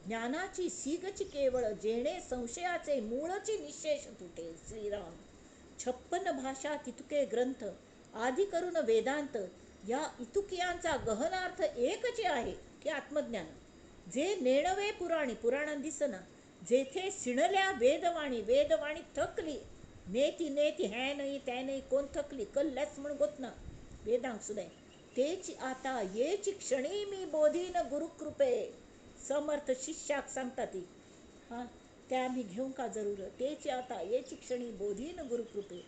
ज्ञानाची सीगची केवळ जेणे संशयाचे मूळची निशेष तुटे. श्रीराम. 56 भाषा तितुके ग्रंथ आदी करून वेदांत या इतुकियांचा गहनार्थ एकच आहे की आत्मज्ञान. जे नेणवे पुराणी पुराणां दिसना जेथे शिणल्या वेदवाणी वेदवाणी थकली नेती नेती हें न्हय तें न्हय कोण थकली कल्लेच म्हूण गोतना वेदांक सुद्दां तेची आता येची क्षणी मी बोधीन गुरुकृपे. समर्थ शिष्याक सांगता ती हां ते आमी घेवंक जरूर. तेची आता येची क्षणी बोधीन गुरुकृपे.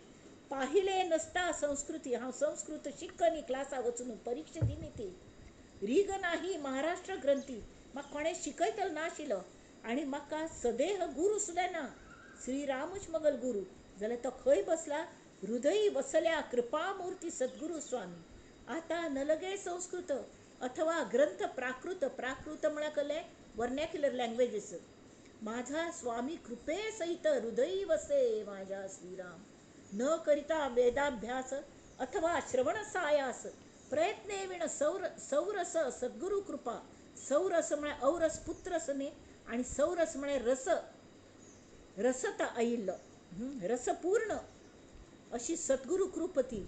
पाहिले नसता संस्कृती हांव संस्कृत शिकनी क्लासा वचून परीक्षा दिनी ती रीग नाही महाराष्ट्र ग्रंथी म्हाका कोणें शिकयतलो नाशिल्लो आनी म्हाका सदेह गुरू सुद्दां ना. श्रीरामूच मगल गुरू जाल्यार तो खंय बसला हृदयी वसल्या कृपामूर्ती सद्गुरू स्वामी. आता नलगे संस्कृत अथवा ग्रंथ प्राकृत प्राकृत म्हळ्यार कसलें वर्नॅक्युलर लँग्वेजीस. माझा स्वामी कृपे सहित हृदयी वसे माझ्या श्रीराम. न करिता वेदाभ्यास अथवा श्रवण सायास प्रयत्ने विण सौरस सद्गुरू कृपा. सौरस म्हळ्यार औरस पुत्रस न्ही आनी सौरस म्हळ्यार रस रसता आयिल्लो रसपूर्ण अशी सद्गुरू कृपती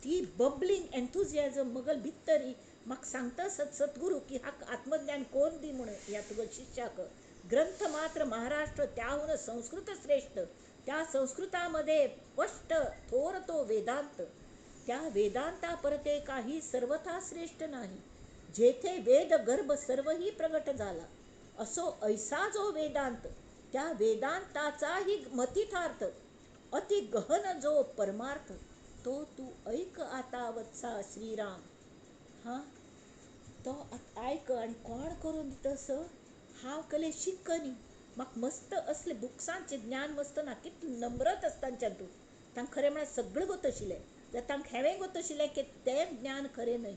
ती बबलिंग एन्थुजियाजम मगल भितरी म्हाका सांगता सद्गुरू की हाका आत्मज्ञान कोण दी म्हणून ह्या तुगेल्या शिष्याक. ग्रंथ मात्र महाराष्ट्र त्याहून संस्कृत श्रेष्ठ त्या संस्कृतामध्ये स्पष्ट थोर तो वेदांत त्या वेदांता परते काही सर्वथा श्रेष्ठ नाही. जेथे वेद गर्भ सर्वही प्रगट झाला असो ऐसा जो वेदांत त्या वेदांताचाही मतितार्थ अति गहन जो परमार्थ तो तू ऐक आता वत्सा श्रीराम. हां तो आयक आनी कोण करून दिता असो हांव कले शिकनी म्हाका मस्त असले बुक्सांचें ज्ञान मस्त ना. कितलें नम्रत आसता तांच्यान तूं तांकां खरें म्हळ्यार सगळें गोत आशिल्लें जाल्यार तांकां हेंवें गोत आशिल्लें की तें ज्ञान खरें न्हय.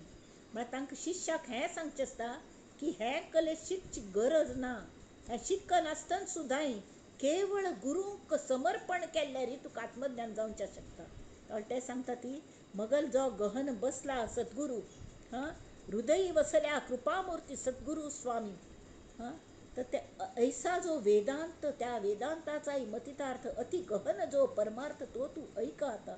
म्हळ्यार तांकां शिष्याक हें सांगचें आसता की हें कले शिकची गरज ना. हें शिकनासतना सुद्दां केवळ गुरूंक समर्पण केल्यार तुका आत्मज्ञान जावचें शकता. तें सांगता ती मगल जो गहन बसला सद्गुरू हां हृदयी वसल्या कृपामूर्ती सद्गुरू स्वामी हां तर ते ऐसा जो वेदांत त्या वेदांताचाही मतितार्थ अति गहन जो परमार्थ तो तू ऐक आता.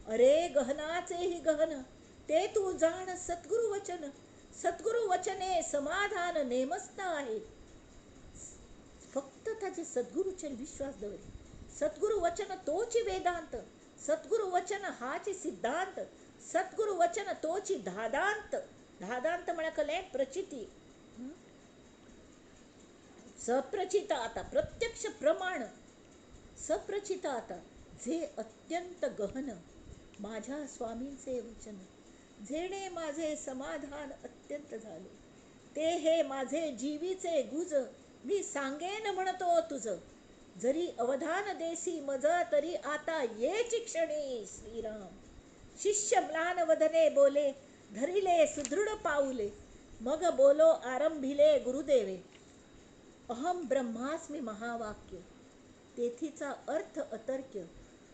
अरे गहनाचेही गहन ते तू जाण सद्गुरू वचन. सद्गुरू वचने समाधान नेमस्त आहे. फक्त ताजे सद्गुरूचेर विश्वास दवर. सद्गुरू वचन तोची वेदांत सद्गुरू वचन हाची सिद्धांत सद्गुरू वचन तोची धादांत. धादांत म्हळ्यार कसलें प्रचिती सप्रचित आता प्रत्यक्ष प्रमाण सप्रचित आता जे अत्यंत गहन माझ्या स्वामींचे वचन जेणे माझे समाधान अत्यंत झाले. ते हे माझे जीवीचे गुज मी सांगेन म्हणतो तुझं, जरी अवधान देसी मज तरी आता येची क्षणी श्रीराम. शिष्य म्लान वदने बोले, धरिले सुदृढ पाऊले, मग बोलो आरंभिले गुरुदेवे. अहम ब्रह्मास्मी महावाक्य, तेथीचा अर्थ अतर्क्य.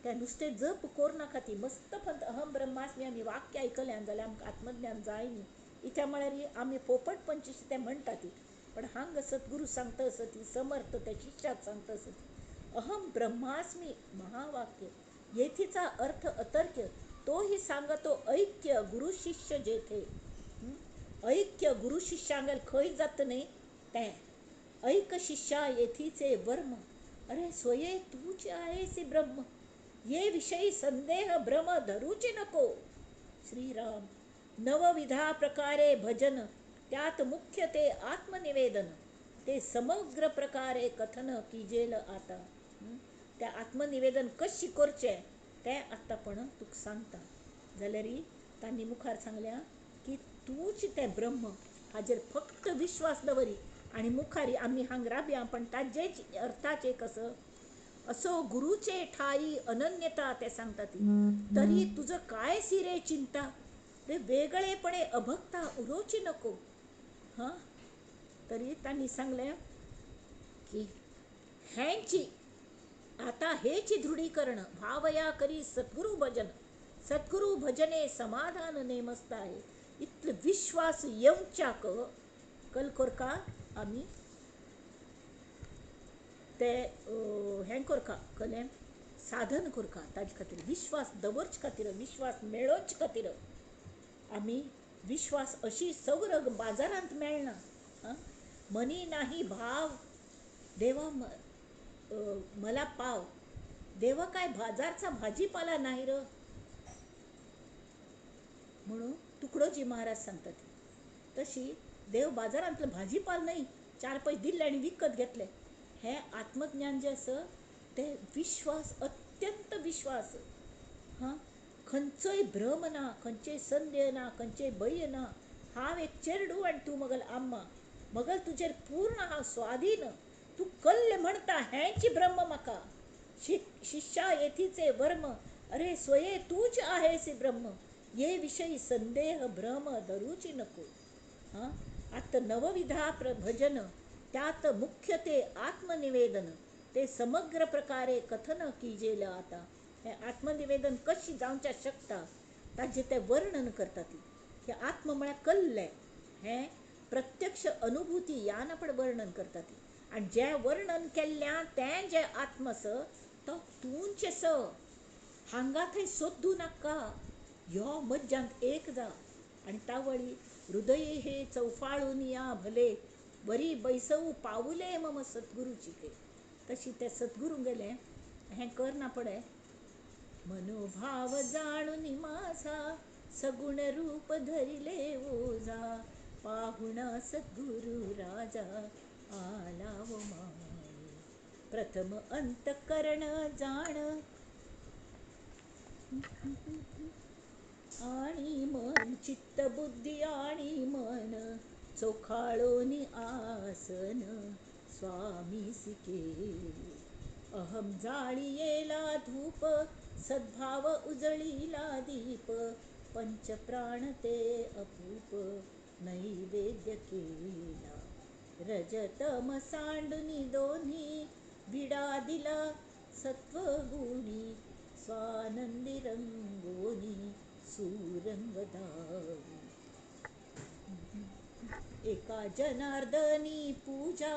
त्या नुसते जप कोर नाका ती मस्त पण अहम ब्रह्मास्मी आमी वाक्य आयकल्यान जाल्यार आमकां आत्मज्ञान जाय न्ही. इत्या म्हळ्यार आमी पोपट पंचशी ते म्हणटा ती, पण हांगा सद्गुरू सांगता आसती, समर्थ त्या शिष्याक सांगता आसती, अहम ब्रह्मास्मी महावाक्य येथीचा अर्थ अतर्क्य, तोही सांगतो ऐक्य गुरु शिष्य जेथे. ऐक्य गुरु शिष्यांगेल खंय जाता न्ही तें. ऐक शिष्या येथीचे वर्म, अरे स्वये तूच आहेसी ब्रह्म, ये विषयी संदेह भ्रम धरूचे नको. श्रीराम. नवविधा प्रकारे भजन, त्यात मुख्य ते आत्मनिवेदन, ते समग्र प्रकारे कथन किजेल आता. त्या आत्मनिवेदन कशी करचें तें आतां पण तुका सांगता. जाल्यार तांणी मुखार सांगल्या की तूंच तें ब्रह्म, हाजेर फक्त विश्वास दवरी. आनी मुखार आमी हांगा राबया पण ताजेच अर्थाचे कसं असो गुरुचे ठाई अनन्यता ते सांगता ती, तरी तुझं काय सिरे चिंता रे, वेगळेपणे अभक्ता उरोची नको. हां, तरी तांणी सांगलें की हेंची आता हेची दृढीकरण भावया करी सद्गुरु भजन, सद्गुरु भजने समाधान नेमस्त आहे. इतले विश्वास येवच्याक कल कोरका आमी ते हें कोरका कलें साधन कोरका, ताजे खातीर विश्वास दवरचे खातीर, विश्वास मेळोवचे खातीर आमी विश्वास अशी सवरग बाजारांत मेळना. मनी नाही भाव देवा मला पाव, देवा काय बाजारचा भाजीपाला नाही र, म्हणून तुकडोजी महाराज सांगतात. तशी देव बाजारांतलं भाजीपाल नाही, चार पैसे दिले आणि विकत घेतले. हे आत्मज्ञान जे आसा ते विश्वास, अत्यंत विश्वास. हां, खंयचोय भ्रम ना, खंयचेय संदेह ना, खंयचेय भंय ना. हांव एक चेरडू आनी तूं मगल आम्मा, मगल तुजेर पूर्ण हांव स्वाधीन, तूं कल्ले म्हणटा हेंच ब्रह्म म्हाका. शिष्या येथीचे वर्म, अरे स्वये तूच आहेसी ब्रह्म, ये विषयी संदेह भ्रम धरूची नको. हां, आतां नवविधा भजन, त्यात मुख्य ते आत्मनिवेदन, ते समग्र प्रकारे कथन किजेल आता. हें आत्मनिवेदन कशी जावच्या शकता ताजें तें वर्णन करता ती. की आत्म म्हळ्यार कल्लें हें प्रत्यक्ष अनुभूती यान आपण वर्णन करता ती. आनी जें वर्णन केल्ल्यां तें जें आत्म आसा तो तूंच आसा, हांगा थंय सोदूं नाका, यो मज्जांत एक जा. आनी तावळी हृदय हे चौफाळून या भले, वरी बैसवू पावले मम सद्गुरूची ते. तशी ते सद्गुरू गेले हें करना पडे. मनोभाव जाणून माझा, सगुण रूप धरिले ओझा, पाहुणा सद्गुरू राजा आला वो माये. प्रथम अंतकरण जाण आणि मन, चित्त बुद्धी आणि मन, चोखाळोनी आसन स्वामी सिके. अहम जाळियेला धूप, सद्भाव उजळीला दीप, पंचप्राण ते अपूप नैवेद्य केला. रजतम सांडुनी दोन्ही, विडा दिला सत्वगुणी, स्वानंदी रंगोनी सुरंग दावी. एका जनार्दनी पूजा,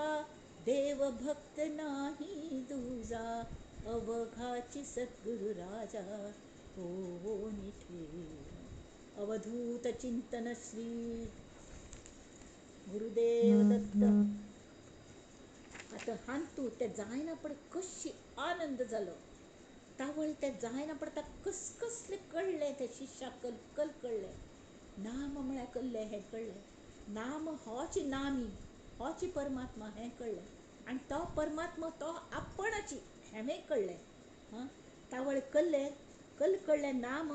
देवभक्त नाही दुजा, अवघाची सद्गुरु राजा हो निठे. अवधूत चिंतन श्री गुरुदेव दत्त. आतां हांतू ते जायना पड कशी आनंद जालो. तावळ ते जायना पडता कसकसले कळ्ळें ते शिष्याक कल कल कळ्ळें. नाम म्हळ्यार कल्लें हें कळ्ळें, नाम होच नामी होच परमात्मा हें कळ्ळें, आनी तो परमात्मा तो आपणाची हेंवूय कळ्ळें. हां, तावळ कल्लें कल कळ्ळें नाम.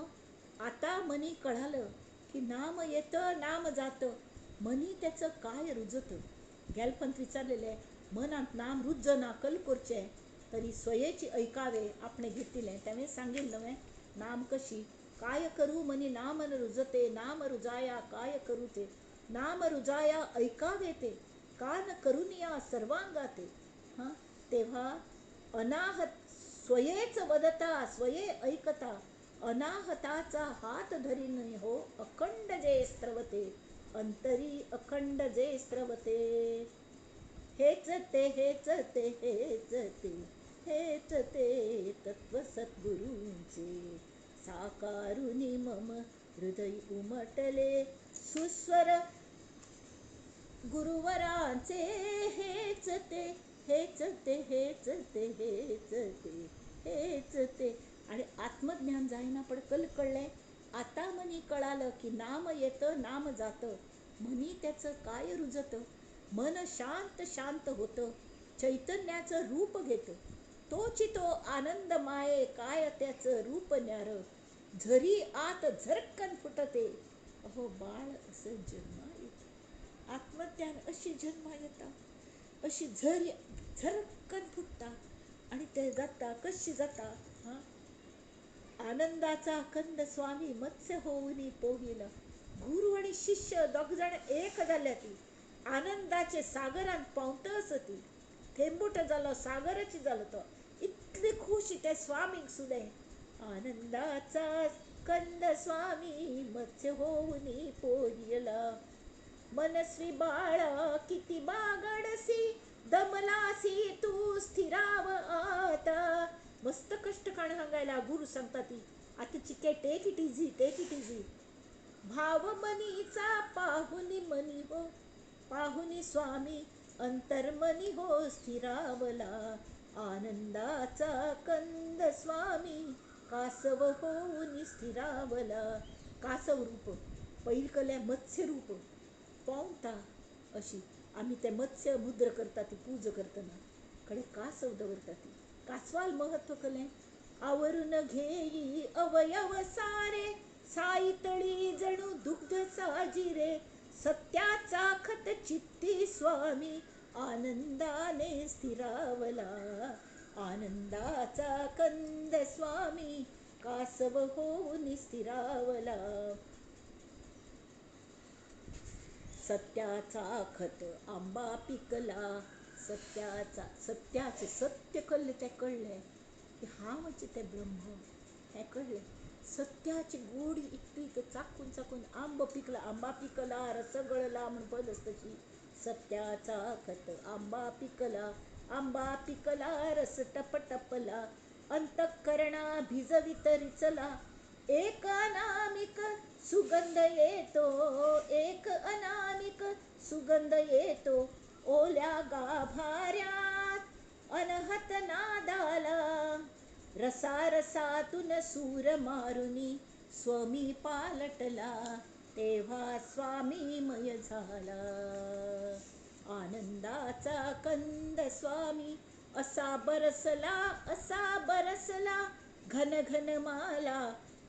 आतां मनी कळालं की नाम येतं नाम जातं, मनी त्याचं काय रुजतं. गेलपंत विचारलेलें मनांत नाम रुजना कल करचें तरी स्वयेची ऐकावे आपणें घेतिल्लें तेणें सांगिल्लें न्हय नाम कशी काय करूं मनी नाम न रुजते नाम रुजाया काय करूं ते नाम रुजाया ऐकावे ते कान करुनिया सर्वांगाते. हां, तेव्हा अनाहत स्वयेच वदता स्वये ऐकता अनाहताचा हात धरीन हो अखंड जे स्त्रवते अंतरी अखंड जे स्त्रवते. हेच ते हेच ते हेच ते हेच ते तत्व सद्गुरूंचे साकारुनी मम हृदय उमटले सुस्वर गुरुवरांचे. हेच ते हेच ते हेच ते हेच ते हेच ते. आणि आत्मज्ञान जायना पण कल कळलें. आता मनी कळालं की नाम येतं नाम जातं, मनी त्याचं काय रुजतं, मन शांत शांत होतं, चैतन्याचं रूप घेतं, तोची तो आनंद माये काय त्याचं रूप न्यारं, झरी आत झरकन फुटते. अहो बाळ असं जन्मा येतं, आत्मज्ञान अशी जन्मा येता, अशी झरी झरकन फुटता आणि ते जाता कशी जाता. हां, आनंदाचा कंद स्वामी मत्स्य होऊनी पोहिला. गुरु आणि शिष्य दोग जाण एक जाल्या ती आनंदाचे सागरान पावतच ती थेंबूट जालो सागराची जालो तो इतली खुशी त्या स्वामीक सुद्दां. आनंदाचा कंद स्वामी मत्स्य होऊनी पोहिला. मनस्वी बाळा किती बागडसी दमलासी तू स्थिराव आता. मस्त कष्ट काण हांगायला गुरु सांगता ती आता चिके take it easy take it easy. भाव मनीचा पाहुनी मनी हो पाहुनी स्वामी अंतर्मनी हो स्थिरावला. आनंदाचा कंद स्वामी कासव होऊनी स्थिरावला. कासव रूप पैलकल्या मत्स्य रूप पावता अशी आम्ही ते मत्स्य मुद्र करता ती पूज करतना कडे कासव दवरता ती कासवाल महत्व कलें. आवरून घेई अवयव सारे साईतळी जणू दुग्ध साजिरे सत्याचा खत चित्ती स्वामी आनंदाने स्थिरावला. आनंदाचा कंद स्वामी कासव होऊन स्थिरावला. सत्याचा खत आंबा पिकला. सत्याचा सत्याचे सत्य कळले ते कळले की हांव म्हणजे तें ब्रह्म हें कळ्ळें. सत्याची गोडी इतली ते चाकून चाकून आंबो पिकला आंबा पिकला रस गळला म्हण पद आसता तशी. सत्याचा खत आंबा पिकला आंबा पिकला रस टपटपला अंतःकरणा भिजवित रिचला. एक अनामिक सुगंध येतो एक अनामिक सुगंध येतो ओल्या गाभाऱ्यात अनहत नादाला. रसारसातून सूर मारुनी स्वामी पालटला तेव्हा स्वामीमय झाला. आनंदाचा कंद स्वामी असा बरसला असा बरसला घन घन माला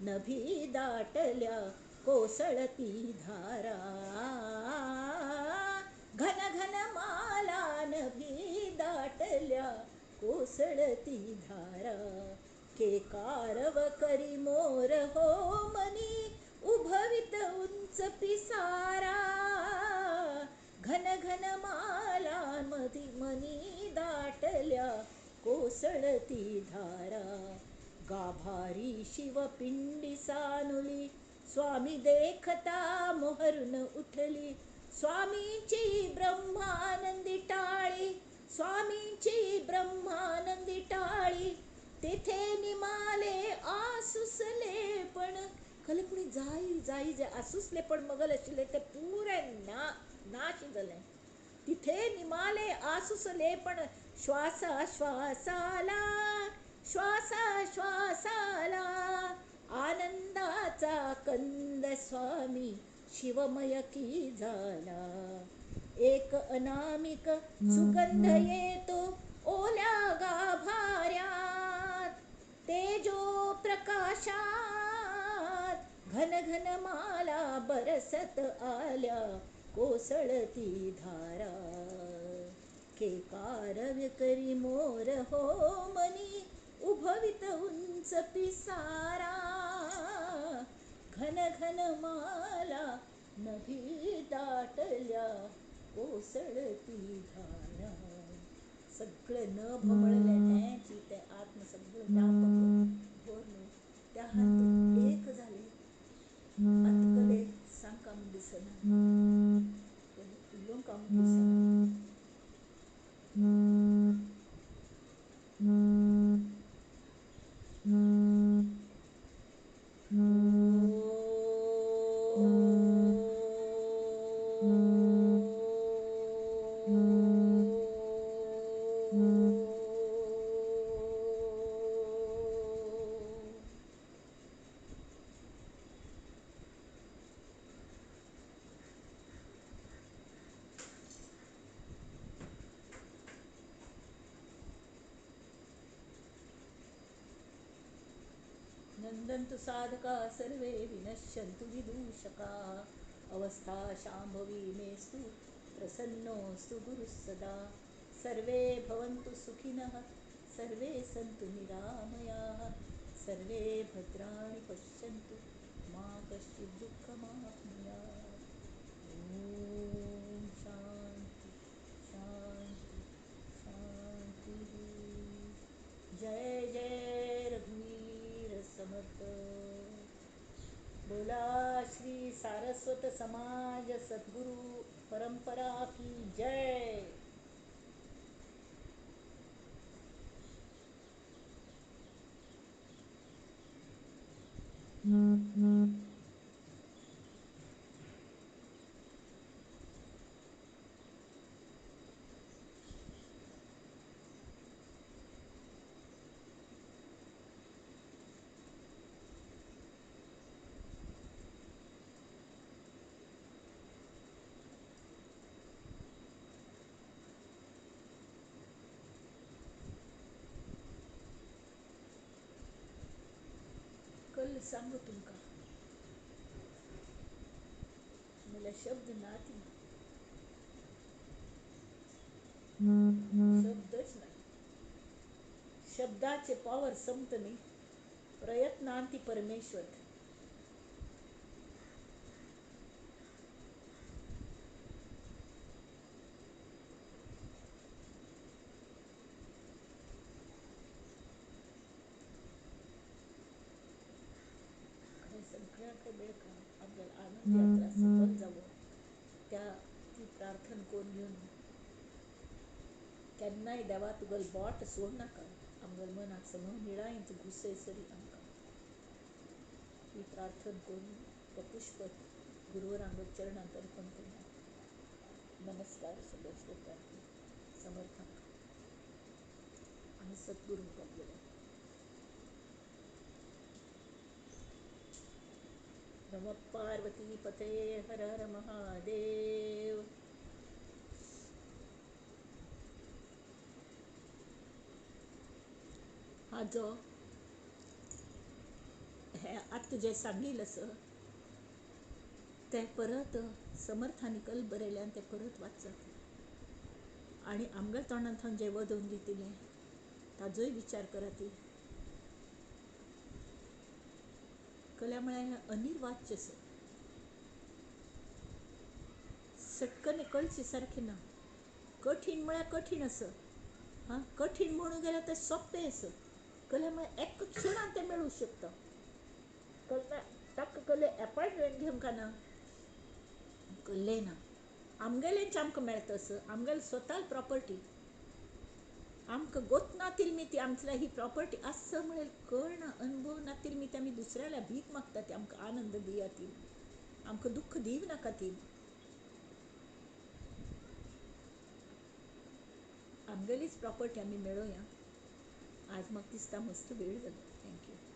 नभी दाटल्या कोसळती धारा. घन घन माला नभी दाटल्या कोसळती धारा. के कारव करी मोर हो मनी उभवित उंच पिसारा. घन घन माला मधी मनी दाटल्या कोसळती धारा. गाभारी शिवपिंडी सानुली स्वामी देखता मोहरून उठली. स्वामींची ब्रह्मानंदी टाळी स्वामींची ब्रह्मानंदी टाळी तेथे निमाले आसुसले पण कले कोणी जाई जाई जे आसुसले पण मगल आशिल्ले ते पुरे ना नाश जालें. तिथे निमाले आसुसले पण श्वासा श्वासाला श्वासा श्वासाला आनंदाचा कंद स्वामी शिवमय की झाला. एक अनामिक सुगंध येतो ओल्या गाभाऱ्यात तेजो प्रकाशात घन घन माला बरसत आल्या कोसळती धारा. सारखे कारव्य करी मोर हो मनी उभवित उंच पिसारा घन घन माला नभी दाटल्या कोसळती धारा. सगळें नभ म्हळ्ळें तेंची तें आत्म सगळें व्यापक भरून त्या हातूंत एक जालें. आतां सांगका म्हूण दिसना, उलोवंक म्हूण दिसना. नंदन्तु साधका सर्वे विनश्यन्तु विदूषका अवस्था शांभवी मेस्तु प्रसन्नोऽस्तु गुरुः सदा. सर्वे भवन्तु सुखिनः सर्वे सन्तु निरामयाः सर्वे भद्राणि पश्यन्तु मा कश्चित् दुःखमाप्नुयात्. ॐ शांति शांति शांति. जय जय रघुवीर समर्थ. बोला श्री सारस्वत समाज सद्गुरु परंपरा की जय. कल सांगू तुमका मला शब्द नाती, शब्दच नाही. शब्दाचे पॉवर संपत नाही. प्रयत्नांती परमेश्वर. सगळ्यांकडे बेळका आपल्याला आनंद यात्रा सफल जावं त्या ती प्रार्थना करून घेवन केन्नाय देवा तुगल बोट सोड नाका, आमगेल्या मनाक सगळं निळायंत घुसय सरी आमकां. ही प्रार्थना करून ते पुष्प गुरुवरांगल चरणांत अर्पण करना. नमस्कार सगळ्या श्रोत्यांक, समर्थांक आनी सद्गुरूंक आपल्या. नमः पार्वती पते हर हर महादेव. हा जो हे आत्तां जें सांगिल्लें आसा तें परत समर्थांनी कल बरयलें आनी तें परत वाचात आनी आमगेल्या तोंडांतल्यान जें वदोवन दितिलें ताजोय विचार करात. कल्या म्हळ्यार अनिर्वाच्य आसा, सटकने कळचे सारकें ना. कठीण म्हळ्यार कठीण आसा, हां कठीण म्हणून गेल्यार तें सोंपें आसा. कल्या म्हळ्यार एक क्षणान तें मेळूंक शकता. कल्ला ताका कल्ले एपॉयंटमेंट घेवंक ना, कल्लें ना. आमगेलेंच आमकां मेळटा आसा, आमगेलें स्वता प्रॉपर्टी. आमकां गोत नातील मी ती आमच्या ही प्रॉपर्टी आसा म्हळ्यार कळना, अनुभव नातील मी ती आमी दुसऱ्याला भीक मागता ती आमकां आनंद दिया ती, आमकां दुःख दिव नाका ती. आमगेलीच प्रॉपर्टी आमी मेळोवया. आज म्हाका दिसता मस्त वेळ जालो. Thank you.